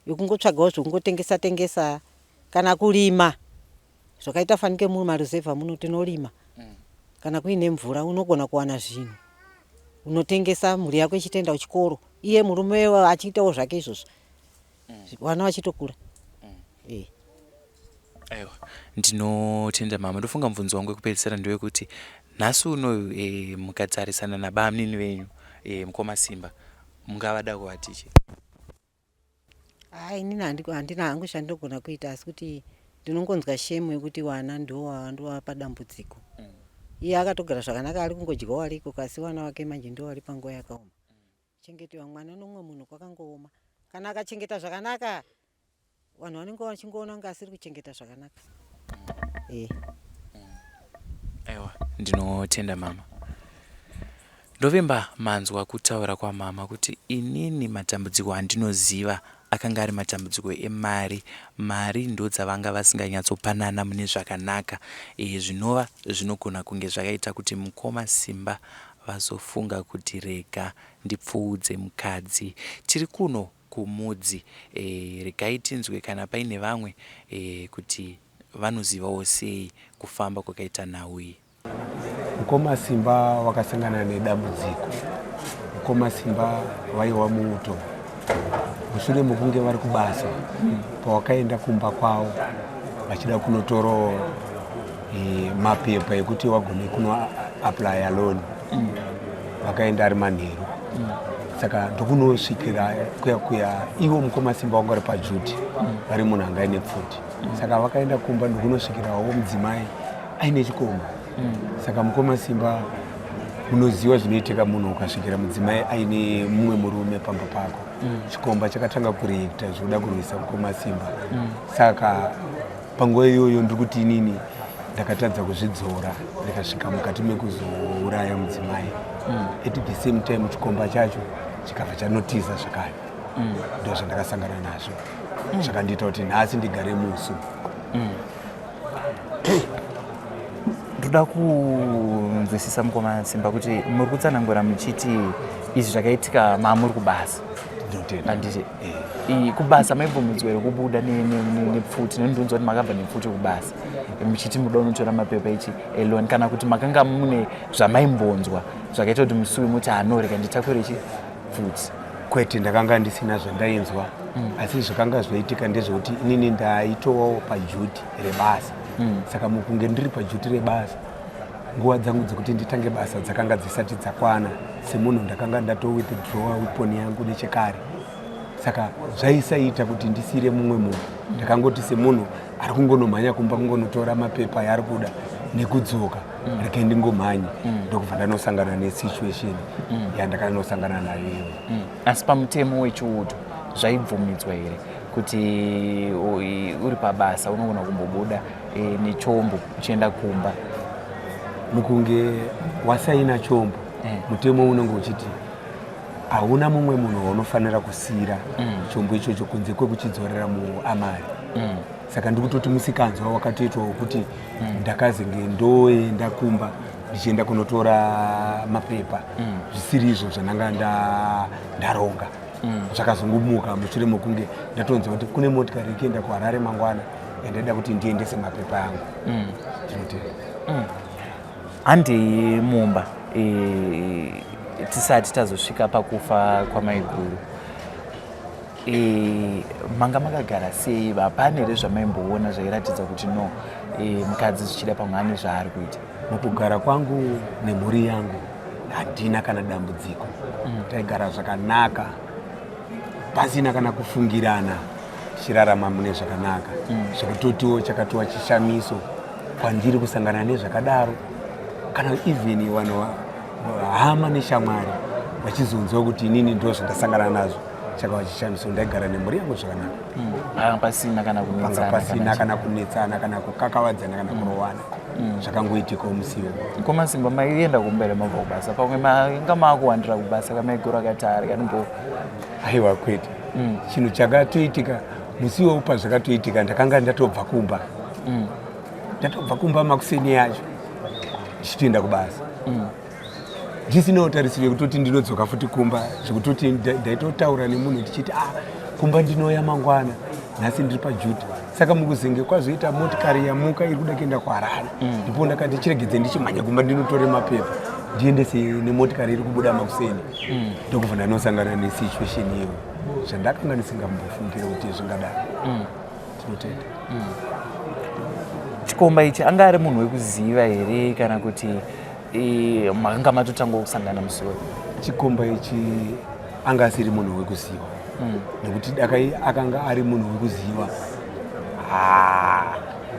Speaker 7: yokungotsvagawo zvekungotengesa tengesa kana kurima zvakaita fanike mumaruzevha muno tinorima kana kuine mvura unogona kuwana zvinhu unotengesa mhuri yako ichitoenda kuchikoro iye murume achiitawo zvake izvozvo vana vachitokura eh.
Speaker 3: Aiwa, ndinotenda mama. Ndofunga mubvunzo wangu wekupedzisira ndewekuti Nhasi unoyu e, mukatarisana nabamunini venyu e, mukoma Simba mungavada kuvati chii?
Speaker 7: Haa inini handina hangu chandinogona kuita asi kuti ndinongonzwa shame yekuti wana ndowapa dambudziko. Iye akatogara zvakanaka ari kungodyawo ari ikoko asi wana wake manje ndiwo wari panguva yakaoma. Kuchengetewa mwana nomumwe munhu kwakangooma. Kana akachengeta zvakanaka vanhu vanenge vachingoona kunge asiri kuchengeta zvakanaka. Eh.
Speaker 3: Aiwa, ndinotenda mama. Ndovimba manzwa kutaura kwamama kuti inini matambudziko andinoziva akanga ari matambudziko emari. Mari ndodzavanga vasinganyatsopanana mune zvakanaka e, zvinova zvinogona kunge zvakaita kuti mukoma Simba vazofunga kuti rega ndipfuudze mukadzi. Tiri kuno kuMudzi e, regai tinzwe kana paine vamwe e, kuti vanozivawo sei kufamba kwakaita nhau iyi.
Speaker 4: Mukoma Simba wakasangana nedambudziko. Mukoma Simba vaiwa muuto mushure mekunge vari kubasa pawakaenda kumba kwavo vachida kunotorawo e, mapepa ekuti wagone kuno aplya loan vakaenda ari manheru saka ndokunosvikira kuya kuya ivo mukoma Simba wanga vari pajuti vari munhu anga aine pfuti saka vakaenda kumba ndokunosvikirawo mudzimai aine chikomba saka mukoma Simba munoziva zvinoitika munhu ukasvikira mudzimai aine mumwe murume pamba pako chikomba chakatanga kureacta zvekuda kurwisa mukoma Simba saka panguva iyoyo ndiri kuti inini ndakatadza kuzvidzora ndikasvika mukati mekuzouraya mudzimai at the same time chikomba chacho chikabva chanotiza zvakare ndo zvandakasangana nazvo zvakandiita kuti nhasi ndigare musu
Speaker 3: Ndoda kunzwisisa mukoma Simba kuti muri kutsanangura muchiti izvi zvakaitika mamuri kubasa.
Speaker 4: Ndinotenda.
Speaker 3: Handiti kubasa maibvumidzwa here kubuda nepfuti nendonzwa kuti makabva nepfuti kubasa muchiti muda unotora mapepa echi elon kana kuti makanga mune zvamaimbonzwa zvakaita kuti musi uyu muti anorega nditakure chi pfuti?
Speaker 4: Kwete, ndakanga ndisina zvandainzwa asi zvakanga zvoitika ndezvekuti inini ndaitovawo pajuti rebasa saka mukunge ndiri pajuti rebasa nguva dzangu dzekuti nditange basa dzakanga dzisati dzakwana semunhu ndakanga ndatowithdrawa weapon yangu nechekare saka zvaisaita kuti ndisire mumwe munhu ndakangoti semunhu ari kungonomhanya kumba kungonotora mapepa yaari kuda nekudzoka regai ndingomhanye ndokubva ndanosangana nesituation yandakanosangana nayo iyoyo
Speaker 3: Asi pamutemo wechiuto zvaibvumidzwa here kuti uri pabasa unogona kumbobuda e, nechombo uchienda kumba?
Speaker 4: Mukunge wasaina chombo mutemo unenge uchiti hauna mumwe munhu waunofanira kusiyira chombo ichocho kunze kwekuchidzorera muamari saka ndikutoti musikanzwa wakatoitwa wekuti ndakazenge ndoenda kumba ndichienda kunotora mapepa zvisiri izvo zvandanga ndaronga zvakazongomuka mushure mekunge ndatonzwa kuti kune motikari ikuenda kuHarare mangwana yandaida kuti ndiendese mapepa angu ndinotenda
Speaker 3: Handei mumba e, tisati tazosvika pakufa kwamaiguru e, manga makagara sei? Hapana here zvamaimboona zvairatidza kuti no e, mukadzi zvichida pamwe ane zvaari kuita?
Speaker 4: Mukugara kwangu nemhuri yangu handina kana dambudziko taigara zvakanaka pasina kana kufungirana tichirarama mune zvakanaka zvekutotiwo chakatova chishamiso kwandiri kusangana nezvakadaro kana even vanhu hama neshamwari vachizonzwa kuti inini ndo zvandasangana nazvo chakava chishamiso ndaigara nemhuri yangu zvakanaka
Speaker 3: Panga pasina kana
Speaker 4: panga
Speaker 3: kunetsana
Speaker 4: pasina
Speaker 3: kana
Speaker 4: kana kunetsana kana kukakavadzana kana kurowana zvakangoitikawo musiwo
Speaker 3: Mukoma Simba maienda kumberi mabva kubasa pamwe manga maakuwandira kubasa kamaiguru akati ari kanombo
Speaker 4: Aiwa kwete chinhu chakatoitika musiwo pazvakatoitika ndakanga ndatobva kumba ndatobva kumba makuseni yacho ndichitoenda kubasa ndisinawo tarisiro yekutoti ndinodzoka futi kumba zvekutoti ndaitotaura nemunhu ndichiti ah kumba ndinouya mangwana nhasi ndiri pajuti saka mukuzenge kwazoita motikari yamuka iri kuda kuenda kuHarare ndipo ndakati chiregedze ndichimhanya kumba ndinotore mapepa ndiendese nemotikari iri kubuda makuseni ndokubva ndanosangana nesituation iyoyo zvandakanga ndisingambofungire kuti zvingadaro tinotenda
Speaker 3: Chikomba ichi anga ari munhu wekuziva here kana kuti E, makanga matotanga kusangana musoro.
Speaker 4: Chikomba ichi anga asiri munhu wekuziva. Nekuti dakai akanga ari munhu wekuziva,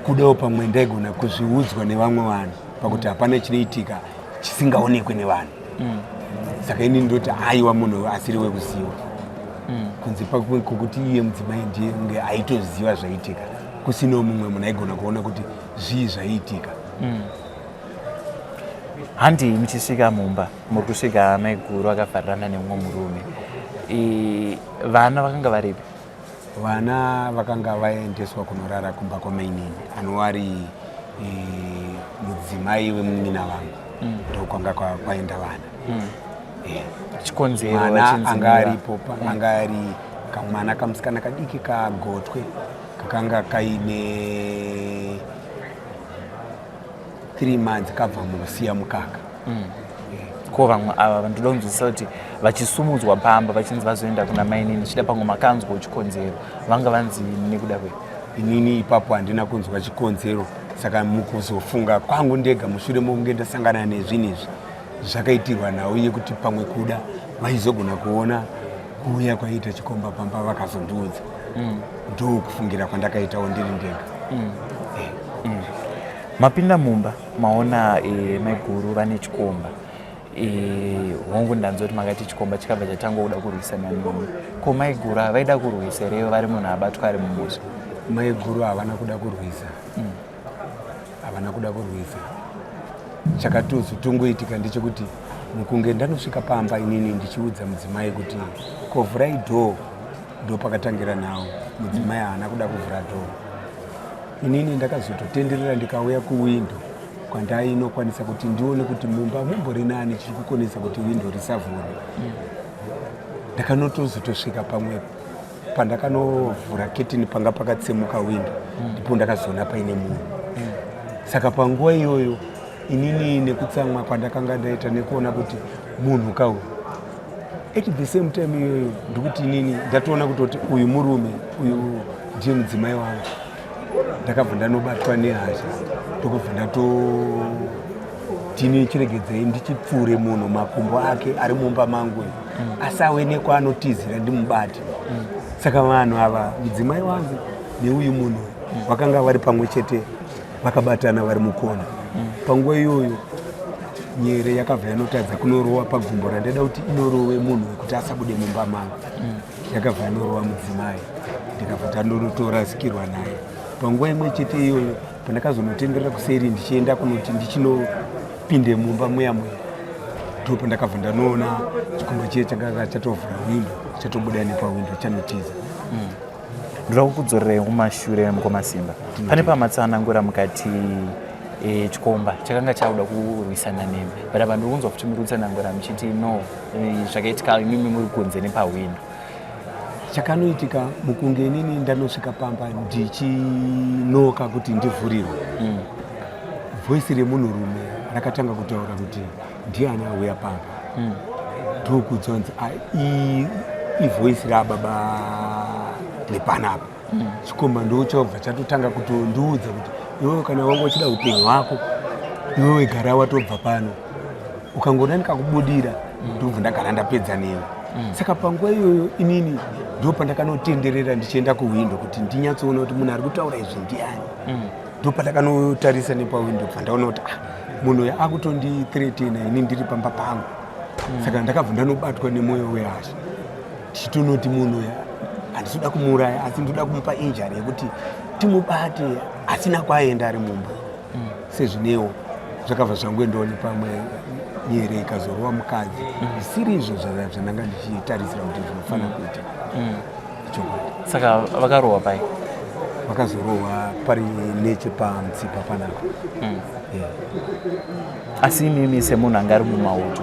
Speaker 4: kudawo pamwe ndaigona kuzviudzwa nevamwe vanhu pakuti hapana chinoitika chisingaonekwe nevanhu. Saka ini ndoti aiwa munhu asiri wekuziva. Kunze kwekuti iye mudzimai ndiye kunge aitoziva zvaitika, kusinawo mumwe munhu aigona kuona kuti zvii zvaiitika.
Speaker 3: Handi muchisvika mumba muri kusvika maiguru akavharirana nemumwe murume. Vana vakanga varipi?
Speaker 4: Vana vakanga vaendeswa kunorara kumba kwamainini anova ari mudzimai wemunin'ina vangu. Ndokwanga kwaenda vana.
Speaker 3: Chikonzero
Speaker 4: Mwana anga aripo anga ari kamwana kamusikana kadiki kagotwe kakanga kaine 3 months kabva mukusiya mukaka.
Speaker 3: Ko vamwe ava vandoda kunzwisisa kuti vachisumudzwa pamba vachinzi vazoenda kuna mainini, zvichida pamwe makanzwawo chikonzero, vanga vanzi nekuda kwei?
Speaker 4: Inini ipapo handina kunzwa chikonzero, saka mukuzofunga kwangu ndega mushure mokunge ndasangana nezvinhu izvi zvakaitirwa nhau yekuti pamwe kuda vaizogona kuona kuuya kwaiita chikomba pamba vakazondiudza. Ndokufungira kwandakaitawo ndiri ndega.
Speaker 3: Mapinda mumba maona maiguru vane chikomba. Hongu ndanzwa kuti makati chikomba chikabva chatanga kuda kurwisana nemi. Ko maiguru havaida kurwisa here vari munhu abatwa ari mumhosva?
Speaker 4: Maiguru havana kuda kurwisa. Havana kuda kurwisa. Chakatozotongoitika ndechekuti mukunge ndanosvika pamba inini ndichiudza mudzimai kuti kovhurai dhoo, ndo pakatangira nhau. Mudzimai haana kuda kuvhura dhoo. Inini ndakazototenderera ndikauya kuwindo kwandainokwanisa kuti ndione kuti mumba mumbori nani chiri kukonesa kuti windo risavhurwe. Ndakanotozotosvika pamwe pandakanovhura ketini panga pakatsemuka windo, ndipo ndakazoona paine munhu. Saka panguva iyoyo inini nekutsamwa kwandakanga ndaita nekuona kuti munhu kauyu, at the same time iyoyo ndikuti inini ndatoona kutoti uyu murume uyu ndiye mudzimai wangu. Ndakabva ndanobatwa nehasha, ndokubva ndatotini chiregedzai ndichipfuure munhu makumbo ake ari mumba mangu uyu, asawe nekwaanotizira ndimubate. Saka vanhu ava, mudzimai wangu neuyu munhu, vakanga vari pamwe chete vakabatana vari mukona. Panguva iyoyo nyere yakabva yanotadza kunorowa pagumbo randaida kuti inorowe munhu wekuti asabude mumba mangu. Yakabva yanorowa mudzimai, ndikabva tandonotorasikirwa naye. Panguva imwe chete iyoyo pandakazonotenderera kuseri ndichienda kunoti ndichinopinde mumba muya muya, ndo pandakabva ndanoona chikomba chiye chakanga chatovhura windo, chatobuda nepawindo chanotiza.
Speaker 3: Ndoda kukudzorerai kumashure mukoma Simba. Pane pamatsanangura mukati chikomba chakanga chakuda kurwisana nemi, but apa ndiri kunzwa futi muri kutsanangura muchiti no, zvakaitika imimi muri kunze nepawindo.
Speaker 4: Chakanoitika mukunge inini ndanosvika pamba ndichinoka kuti ndivhurirwe, voisi remunhurume rakatanga kutaura kuti ndiani auya pamba. Ndokudzwa nzi ivoisi rababa nepanapa. Chikomba ndochabva chatotanga kutondiudza kuti iwewe kana wanga uchida upenyu hwako iwewe gara watobva pano, ukangoona ndikakubudira ndobva ndagara ndapedza newe. Saka panguva iyoyo inini ndo pandakanotenderera ndichienda kuwindo kuti ndinyatsoona kuti munhu ari kutaura izvi ndiani. Ndo pandakanotarisa nepawindo bva ndaona kuti munhu uyu akutondithreatena ini ndiri pamba pangu. Saka ndakabva ndanobatwa nemwoyo wehasha ndichitonoti munhu uyu handisi kumuuraya, asi ndoda kumupa injury yekuti timubate asina kwaaenda ari mumba. Sezvinewo zvakabva zvangoendawo nepamwe, nyere ikazorova mukadzi zvisiri izvo zvandanga ndichitarisira kuti zvinofanira kuita. Chokwadi.
Speaker 3: Saka vakarohwa pai?
Speaker 4: Vakazorohwa pari nechepamutsipa panapa. Yeah.
Speaker 3: Asi imimi semunhu anga ari mumauto,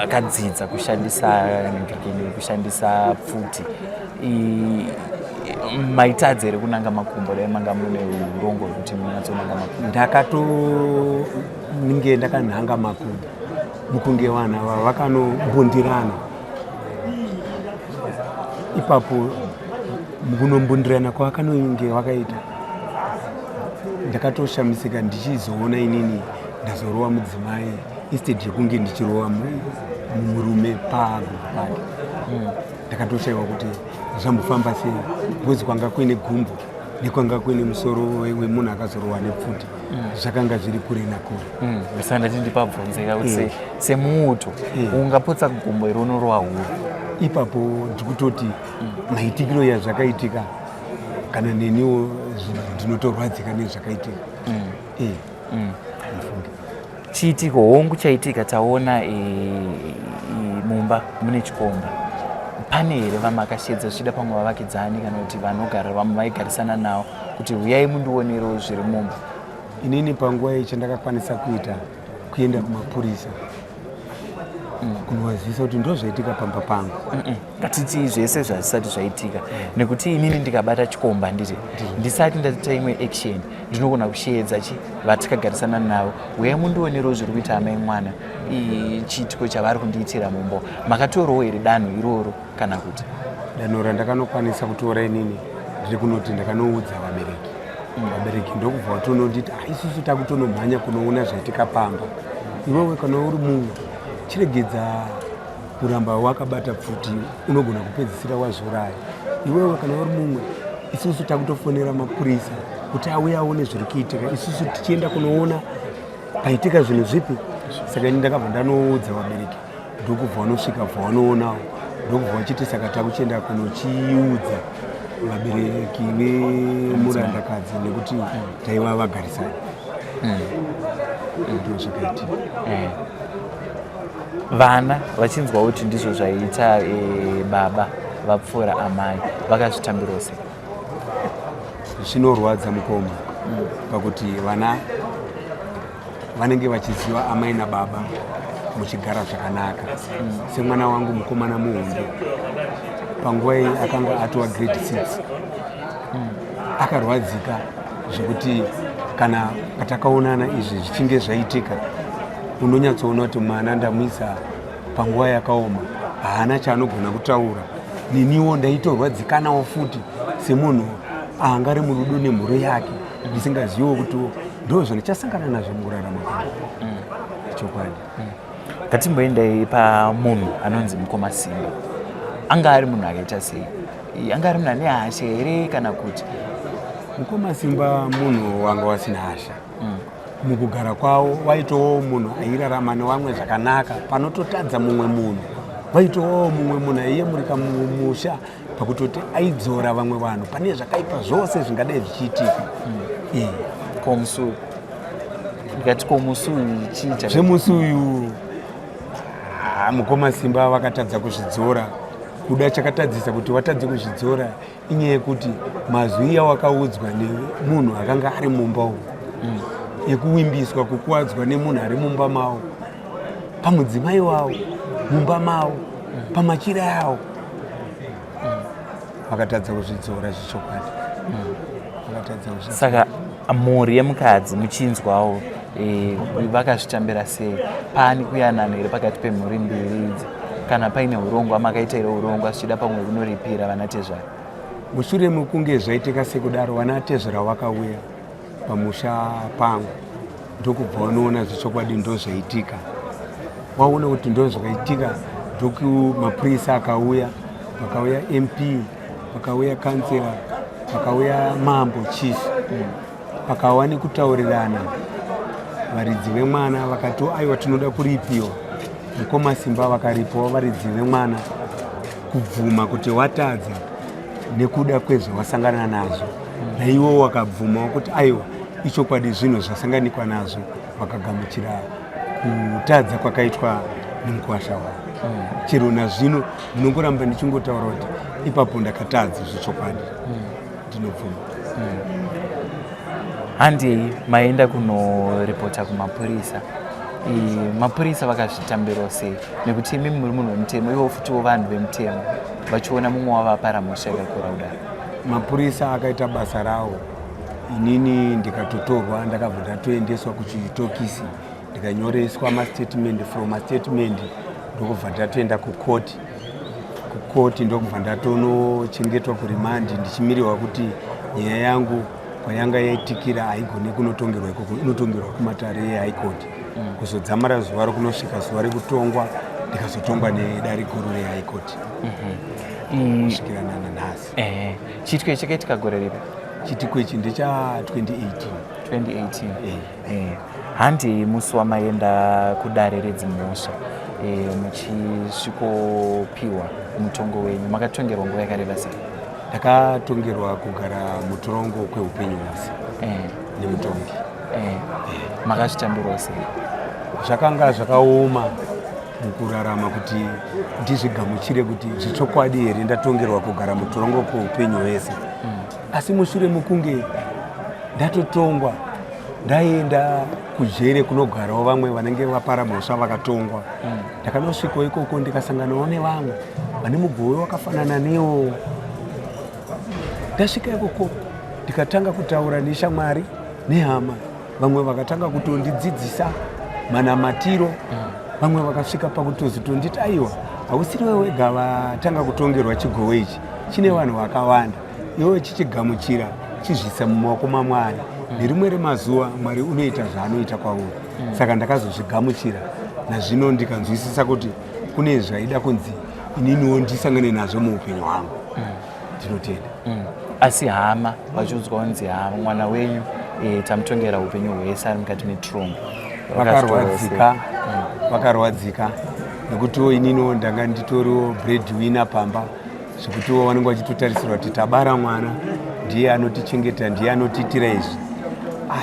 Speaker 3: akadzidza kushandisa ningirikini, kushandisa pfuti, maitadza here kunanga makumbo dai manga mune urongo hwekuti munyatsonanga makumbo?
Speaker 4: Ndakatonge ndakanhanga makumbo mukunge vanhu ava vakanombundirana ipapo. Mukunombundirana kwavakanonge vakaita, Ndakatoshamisika ndichizoona inini ndazorova mudzimai instead yekunge ndichirova murume pagumbo pake. Ndakatoshaiwa kuti zvambofamba sei because kwanga kuine gumbo nekwanga kuine musoro wemunhu akazorohwa nepfuti zvakanga zviri kure nakure.
Speaker 3: Ndisati ndati ndipabvunzeka kuti semuuto ungapotsa gumbo iri unorowa huru?
Speaker 4: Ipapo ndikutoti maitikiro yazvakaitika kana neniwo ndinotorwadzika nezvakaitika. Mufunge.
Speaker 3: Chiitiko hongu chaitika, taona mumba mune chikomba. Pane here vamakashedza, zvichida pamwe vavakidzani kana kuti vanogara vamwe vaigarisana navo, kuti huyai mundionerewo zviri mumba?
Speaker 4: Inini panguva iyi chandakakwanisa kuita kuenda kumapurisa kunovazivisa kuti ndo zvaitika pamba pangu.
Speaker 3: Ngatiti zvese zvazvisati zvaitika, nekuti inini ndikabata chikomba, nditi ndisati ndaita imwe action, ndinogona kusheedza chi vatikagarisana navo, uyai mundionerewo zviri kuita amai mwana, chiitiko chavari kundiitira mumbo. Makatorawo here danho iroro kana kuti?
Speaker 4: Danho randakanokwanisa kutora inini ndiri kunoti ndakanoudza vabereki. Vabereki ndokubva vatononditi, "Ah, isusu takutonomhanya kunoona zvaitika pamba. Iwewe kana uri mumwe, chiregedza kuramba wakabata pfuti, unogona kupedzisira wazviuraya. Iwewe kana uri mumwe, isusu takutofonera mapurisa kuti auye aone zviri kuitika, isusu tichienda kunoona paitika zvinhu zvipi." Saka ini ndakabva ndanoudza vabereki, ndokubva vanosvika, bva vanoonawo, ndokubva vachiti saka takuchienda kunochiudza vabereki vemurandakadzi nekuti taiva vagarisani. Ndo zvakaitika.
Speaker 3: Vana vachinzwa kuti ndizvo zvaiita baba vapfuura amai, vakazvitambirawo sei?
Speaker 4: Zvinorwadza mukoma, pakuti vana vanenge vachiziva amai nababa muchigara zvakanaka. Semwana wangu mukomana muhombe, panguva iyi akanga atova grade 6, akarwadzika zvekuti kana patakaonana izvi zvichinge zvaitika, unonyatsoona kuti mwana ndamuisa panguva yakaoma, haana chaanogona kutaura. Neniwo ndaitorwadzikanawo futi semunhu anga ari murudo nemhuri yake, ndisingaziviwo kuti ndo zvandichasangana nazvo mukurarama kwangu, chokwadi.
Speaker 3: Ngatimboendai pamunhu anonzi mukoma Simba. Anga ari munhu akaita sei? Anga ari munhu ane hasha here kana kuti?
Speaker 4: Mukoma Simba munhu wanga wasina hasha. Mukugara kwavo waitowo munhu airarama nevamwe zvakanaka. Panototadza mumwe munhu, waitowo mumwe munhu aiyemurika mumusha, pakutoti aidzora vamwe vanhu pane zvakaipa zvose zvingadai zvichiitika.
Speaker 3: Ko musi uyu, ndikati ko musi uyu chii
Speaker 4: Zvemusi uyu, ah, mukoma Simba vakatadza kuzvidzora. Kuda chakatadzisa kuti watadze kuzvidzora inyaya yekuti mazwi awakaudzwa nemunhu akanga ari mumba umu, ekuwimbiswa kukuwadzwa nemunhu ari mumba mavo, pamudzimai wavo, mumba mavo, pamachira avo, vakatadza kuzvidzora zvechokwadi, vakatadza kuzvidzora.
Speaker 3: Saka mhuri yemukadzi muchinzwawo vakazvitambira sei? Paani kuyanana here pakati pemhuri mbiri idzi, kana paine urongwa makaita here, urongwa zvichida pamwe kunoripira vana tezvara?
Speaker 4: Mushure mekunge zvaitika sekudaro, vana tezvara vakauya pamusha pangu, ndokubva vanoona zvechokwadi ndo zvaitika. Waona kuti ndo zvakaitika, ndoku mapurisa akauya, pakauya MP, pakauya kansela, pakauya mambo, chief, pakava nekutaurirana. Varidzi vemwana vakati, "Aiwa, tinoda kuripiwa." Mukoma Simba vakaripiwa, varidzi vemwana kubvuma kuti watadza nekuda kwezvawasangana nazvo, naiwo wakabvumawo kuti aiwa, ichokwadi zvinhu zvasanganikwa nazvo. Vakagamuchira kutadza kwakaitwa nemukuwasha wavo. Chero nazvino ndinongoramba ndichingotaura kuti ipapo ndakatadza zvechokwadi, ndinobvuma.
Speaker 3: Handei, maenda kunoripota kumapurisa. Mapurisa vakazvitambirawo sei, nekuti imi muri munhu wemutemo, ivo futiwo vanhu vemutemo, vachiona mumwe wavo apara mhosva yakakura kudaro?
Speaker 4: Mapurisa akaita basa rawo. Inini ndikatotorwa, ndakabva ndatoendeswa kuchitokisi, ndikanyoreswa mastatement. From mastatement ndokubva ndatoenda kukoti. Kukoti ndokubva ndatonochengetwa kuremand, ndichimirirwa kuti nyaya yangu. Kwayanga yaitikira haigone kunotongerwa ikoko, inotongerwa kumatare ehigh court. Kuzodzamara zuva rokunosvika zuva rekutongwa, ndikazotongwa nedare guru rehigh court kusvikira nanhasi.
Speaker 3: Chiitiko ichi chakaitika gore ripi?
Speaker 4: Chiitiko ichi ndecha 2018.
Speaker 3: 2018. Handi musi wamaenda kudare redzimhosva muchisvikopiwa mutongo wenyu, makatongerwa nguva yakareba sei?
Speaker 4: Ndakatongerwa kugara mutorongo kweupenyu hwose nemutongi.
Speaker 3: Makazvitambirawo sei?
Speaker 4: Zvakanga zvakaoma mukurarama kuti ndizvigamuchire kuti zvechokwadi here ndatongerwa kugara mutorongo kweupenyu hwese. Asi mushure mekunge ndatotongwa, ndaenda kujere kunogarawo vamwe vanenge vapara mhosva vakatongwa. Ndakanosvikawo ikoko ndikasanganawo nevamwe vane mugove wakafanana newo. Ndasvika ikoko ndikatanga kutaura neshamwari nehama, vamwe vakatanga kutondidzidzisa manamatiro, vamwe vakasvika pakutozotonditi aiwa, hausiriwe wega vatanga kutongerwa chigowe ichi, chine vanhu vakawanda, iwe chichigamuchira, chizvisa mumaoko maMwari, nerimwe remazuva Mwari unoita zvaanoita kwauri. Saka ndakazozvigamuchira nazvino ndikanzwisisa kuti kune zvaida kunzi ininiwo ndisangane nazvo muupenyu hwangu. Ndinotenda.
Speaker 3: Asi hama vachiudzwa kunzi hama mwana wenyu tamutongera upenyu hwese ari mukati metrongo,
Speaker 4: vakarwadzika, vakarwadzika nekutiwo ininiwo ndanga nditoriwo breadwinner pamba, zvekutiwo vanenge vachitotarisirwa kuti tabara mwana ndiye anotichengeta, ndiye anotiitira izvi.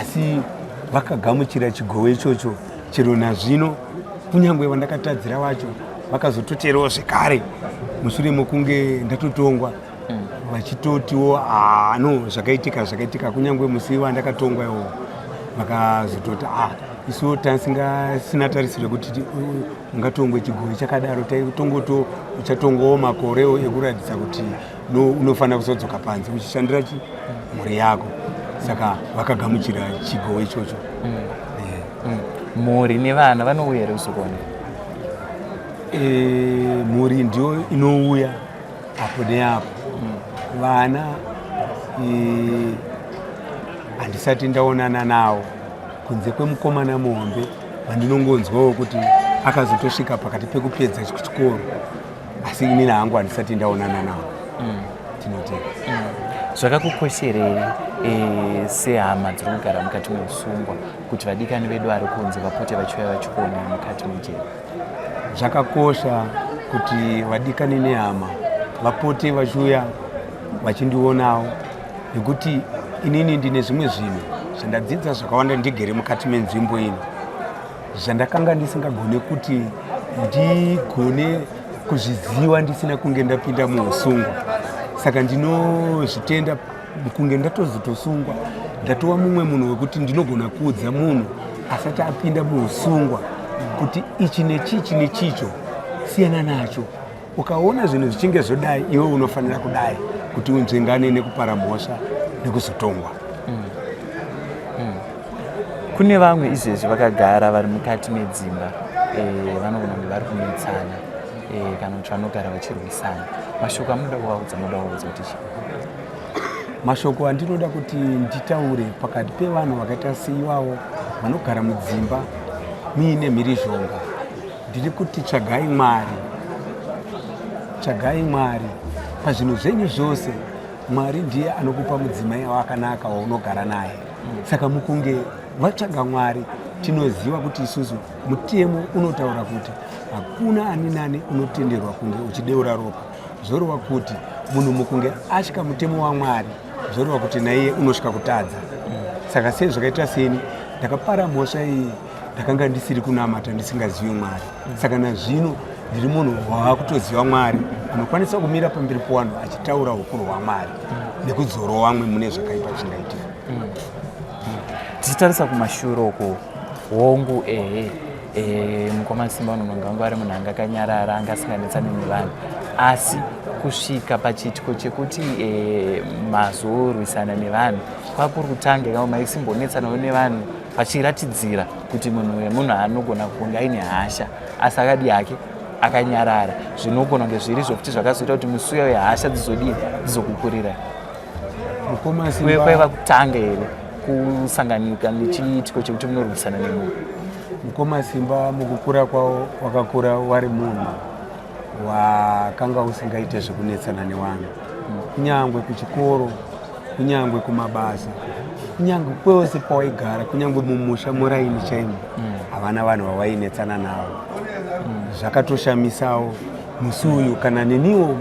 Speaker 4: Asi vakagamuchira chigowe ichocho chero nazvino, kunyange vandakatadzira vacho vakazototerawo zvekare mushure mekunge ndatotongwa, vachitotiwo "Ah, no, zvakaitika zvakaitika." Kunyange musi wandakatongwa iwowo vakazototi, "Ah, isuwo tasingasina tarisiro yekuti ungatongwe chigowe chakadaro, taitongoto uchatongowo makorewo ekuratidza kuti no unofanira kuzodzoka panze uchishandira chi mhuri yako." Saka vakagamuchira chigowe ichocho.
Speaker 3: Mhuri nevana vanouya here kuzokuona?
Speaker 4: Mhuri ndiyo inouya apo neapo. Vana handisati ndaonana navo kunze kwemukomana muhombe vandinongonzwawo kuti akazotosvika pakati pekupedza chikoro, asi inini hangu handisati ndaonana navo. Tinotenda.
Speaker 3: Zvakakukosherei sehama dziri kugara mukati meusungwa kuti vadikani vedu vari kunze vapote vachiuya vachikuona mukati mejeri?
Speaker 4: Zvakakosha kuti vadikani nehama vapote vachiuya vachindionawo, nekuti inini ndine zvimwe zvinhu zvandadzidza zvakawanda ndigere mukati menzvimbo ino zvandakanga ndisingagone kuti ndigone kuzviziva ndisina kunge ndapinda muusungwa. Saka ndinozvitenda kunge ndatozotosungwa, ndatova mumwe munhu wekuti ndinogona kuudza munhu asati apinda muusungwa kuti ichi nechichi nechicho siyana nacho, ukaona zvinhu zvichinge zvodai iwe unofanira kudai kuti unzvengane nekupara mhosva nekuzotongwa.
Speaker 3: Kune vamwe izvezvi vakagara vari mukati medzimba, vanogona kunge vari kunetsana kana kuti vanogara vachirwisana, mashoko amunoda kuvaudza, munoda kuvaudza kuti chii?
Speaker 4: Mashoko andinoda kuti nditaure pakati pevanhu vakaita seivavo vanogara mudzimba muine mhirizhonga, ndiri kuti tsvagai Mwari, tsvagai Mwari pazvinhu zvenyu zvose. Mwari ndiye anokupa mudzimai wakanaka waunogara naye. Saka mukunge vatsvaga Mwari, tinoziva kuti isusu mutemo unotaura kuti hakuna ani nani unotenderwa kunge uchideura ropa. Zvoreva kuti munhu mukunge atya mutemo waMwari, zvoreva kuti naiye unosvika kutadza. Saka sei zvakaita seni ndakapara mhosva iyi, ndakanga ndisiri kunamata, ndisingazivi Mwari. Saka nazvino ndiri munhu wava kutoziva Mwari, anokwanisa kumira pamberi povanhu achitaura ukuru hwaMwari nekudzorwa vamwe mune zvakaipa zvingaitika.
Speaker 3: Tichitarisa kumashure uko, hongu, ehe, mukoma Simba unononga vanga vari munhu anga akanyarara, anga asinganetsani nevanhu, asi kusvika pachiitiko chekuti mazorwisana nevanhu kwakuri kutanga kama maisimbonetsanawo nevanhu pachiratidzira kuti munhu wemunhu anogona kunge aine hasha asi akadi hake akanyarara, zvinogona kunge zviri zvokuti zvakazoita kuti musuya wehasha dzizodii, dzizokukurira.
Speaker 4: Mukoma
Speaker 3: Uye kwaiva
Speaker 4: Simba,
Speaker 3: kutanga here kusanganika nechiitiko chekuti munorwisana nemunhu?
Speaker 4: Mukoma Simba mukukura kwavo wakakura wari munhu wakanga usingaite zvekunetsana nevanhu, kunyangwe kuchikoro, kunyangwe kumabasa, kunyangwe kwose pawaigara, kunyangwe mumusha muraini chaimo, havana vanhu vavainetsana navo. Zvakatoshamisawo musi uyu, kana neniwo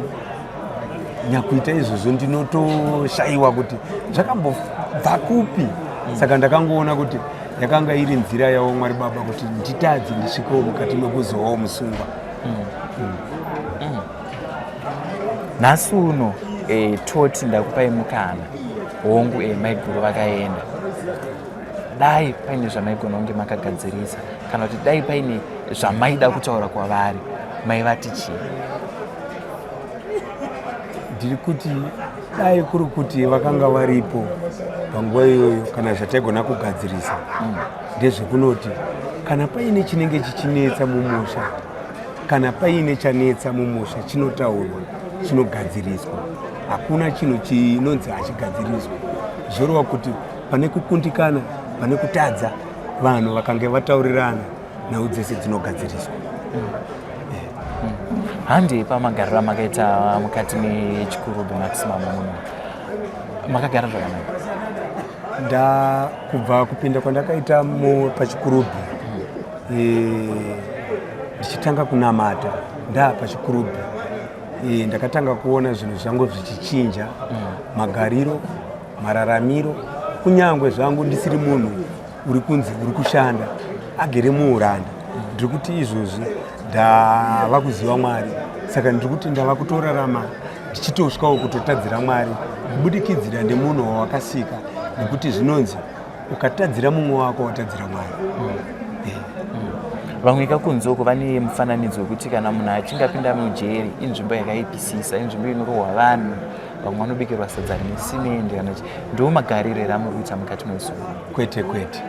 Speaker 4: nyakuita izvozvo ndinotoshayiwa kuti zvakambobva kupi. Saka ndakangoona kuti yakanga iri nzira yavo Mwari Baba kuti nditadze ndisvikewo mukati mekuzovawo musungwa.
Speaker 3: Nhasi uno toti ndakupai mukana, hongu, maiguru vakaenda, dai paine zvamaigona kunge makagadzirisa kana kuti dai paine zvamaida kutaura kwavari, maivati chii?
Speaker 4: Ndiri kuti dai kuri kuti vakanga varipo panguva iyoyo, kana zvataigona kugadzirisa ndezvekunoti kana paine chinenge chichinetsa mumusha, kana paine chanetsa mumusha, chinotaurwa, chinogadziriswa. Hakuna chinhu chinonzi hachigadziriswa. Zvoreva kuti pane kukundikana, pane kutadza, vanhu vakange vataurirana, nhau dzese dzinogadziriswa.
Speaker 3: Handei pamagariro amakaita mukati meChikurubi Maximum muno, makagara zvakanaka?
Speaker 4: Nda kubva kupinda kwandakaita paChikurubi, ndichitanga kunamata ndaa paChikurubi, ndakatanga kuona zvinhu zvangu zvichichinja, magariro, mararamiro. Kunyangwe zvangu ndisiri munhu uri kunzi uri kushanda agere muuranda, ndiri kuti izvozvi ndava kuziva Mwari, saka ndiri kuti ndava kutorarama ndichitosvikawo kutotadzira Mwari kubudikidzira nemunhu wawakasika, nekuti zvinonzi ukatadzira mumwe wako watadzira Mwari.
Speaker 3: Vamwe kakunze uko vane mufananidzo wekuti kana munhu achinge apinda mujeri, inzvimbo yakaipisisa, inzvimbo inorohwa vanhu, vamwe vanobikirwa sadza rine simende kana ndo magariro here amuri kuita mukati meusungwa?
Speaker 4: Kwete, kwete.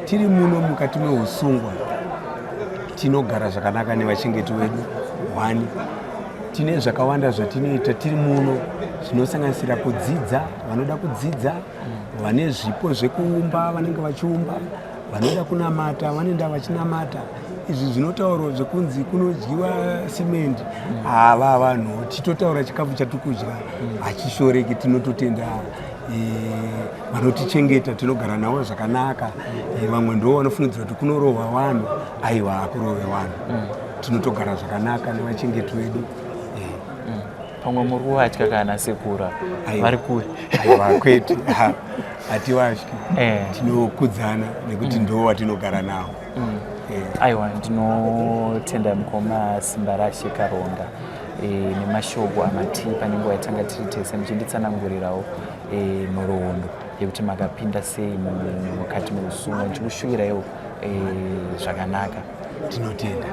Speaker 4: Tiri muno mukati meusungwa tinogara zvakanaka nevachengeti vedu. One, tine zvakawanda zvatinoita tiri muno zvinosanganisira kudzidza. Vanoda kudzidza, vane zvipo zvekuumba vanenge vachiumba, vanoda kunamata vanoenda vachinamata. Izvi zvinotaurwa zvekunzi kunodyiwa simendi, hava vanhu tichitotaura chikafu chatiri kudya hachishoreki. Tinototenda vanotichengeta, tinogara navo zvakanaka. Vamwe ndo vanofungidzira kuti kunorohwa vanhu. Aiwa, hakurove vanhu, tinotogara zvakanaka nevachengeti vedu.
Speaker 3: Pamwe muri kuvatya kana sekura?
Speaker 4: Aiwa.
Speaker 3: Vari kure.
Speaker 4: Aiwa, kwete. Ha, hativatyi. Tinokudzana nekuti ndo watinogara nawo.
Speaker 3: Aiwa, ndinotenda mukoma Simbarashe Karonga nemashoko amatipa nenguva yatanga tiri tese muchinditsanangurirawo nhoroondo yekuti makapinda sei mukati meusungwa. Ndichikushuvirawo zvakanaka.
Speaker 4: Tinotenda.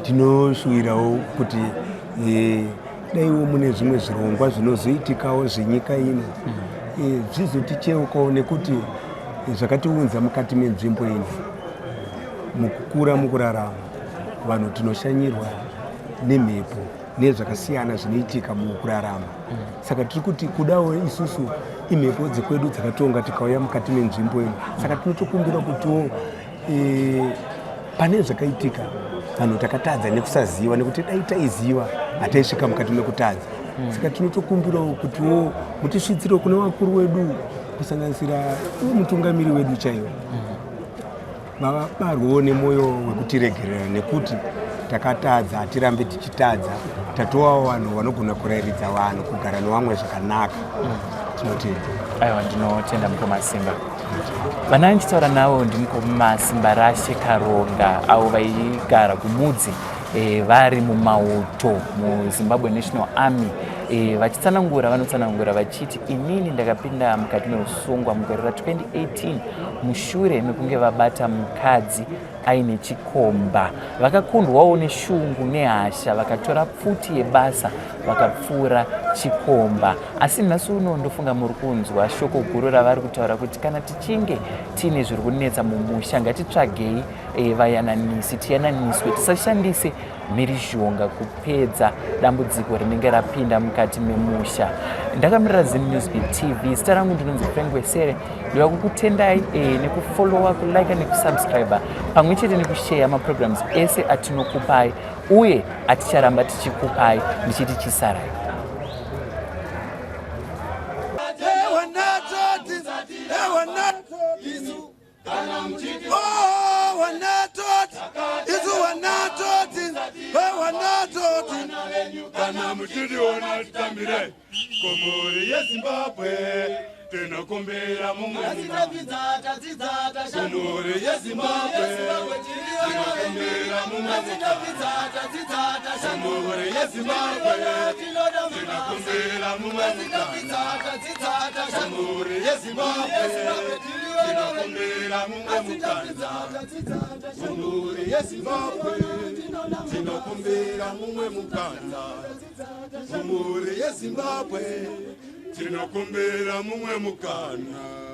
Speaker 4: Tinoshuvirawo kuti daiwo mune zvimwe zvirongwa zvinozoitikawo zvenyika ino, zvizoticheukawo, nekuti zvakatiunza mukati menzvimbo ino, mukukura, mukurarama, vanhu tinoshanyirwa nemhepo nezvakasiyana zvinoitika mukurarama. Saka tiri kuti kudawo isusu imhepo dzekwedu dzakatonga tikauya mukati menzvimbo ino. Saka tinotokumbira kutiwo pane zvakaitika, vanhu takatadza nekusaziva, nekuti dai taiziva hataisvika mukati mekutadza. Saka tinotokumbirawo kutiwo mutisvitsirewo kune vakuru wedu, kusanganisira iwo mutungamiri wedu chaiwo, vavabarwewo nemwoyo wekutiregerera, nekuti takatadza. Hatirambe tichitadza, tatovawo vanhu vanogona kurayiridza vanhu kugara nevamwe zvakanaka. Tinotenda.
Speaker 3: Aiwa, ndinotenda mukoma Simba. Vana ndichitaura navo ndimukoma Simbarashe Karonga, avo vaigara kuMudzi, vari mumauto muZimbabwe National Army. Vachitsanangura, vanotsanangura vachiti, "Inini ndakapinda mukati meusungwa mugore ra2018 mushure mekunge vabata mukadzi aine chikomba. Vakakundwawo neshungu nehasha, vakatora pfuti yebasa vakapfuura chikomba." Asi nhasi uno ndofunga muri kunzwa shoko guru ravari kutaura kuti kana tichinge tiine zviri kunetsa mumusha, ngatitsvagei e, vayananisi tiyananiswe tisashandise mhirizhonga kupedza dambudziko rinenge rapinda mukati memusha. Ndakamirira Zim Newsbeat TV, zita rangu ndinonzi Frank Wesere. Ndoda kukutendai e, nekufollowa, kulike nekusubscribe pamwe chete nekusheya maprograms ese atinokupai uye aticharamba tichikupai, ndichiti chisarai.
Speaker 1: Kana muchitiona titambire kumhuri yeZimbabwe, tinokumbira mumwe kumhuri yeZimbabwe, tinokumbira mumwe kumhuri yeZimbabwe, tinokumbira mumwe kumhuri yeZimbabwe, tinokumbira mumwe mukana kumhuri yeZimbabwe, tinokumbira mumwe mukana kumhuri yeZimbabwe, tinokumbira mumwe mukana.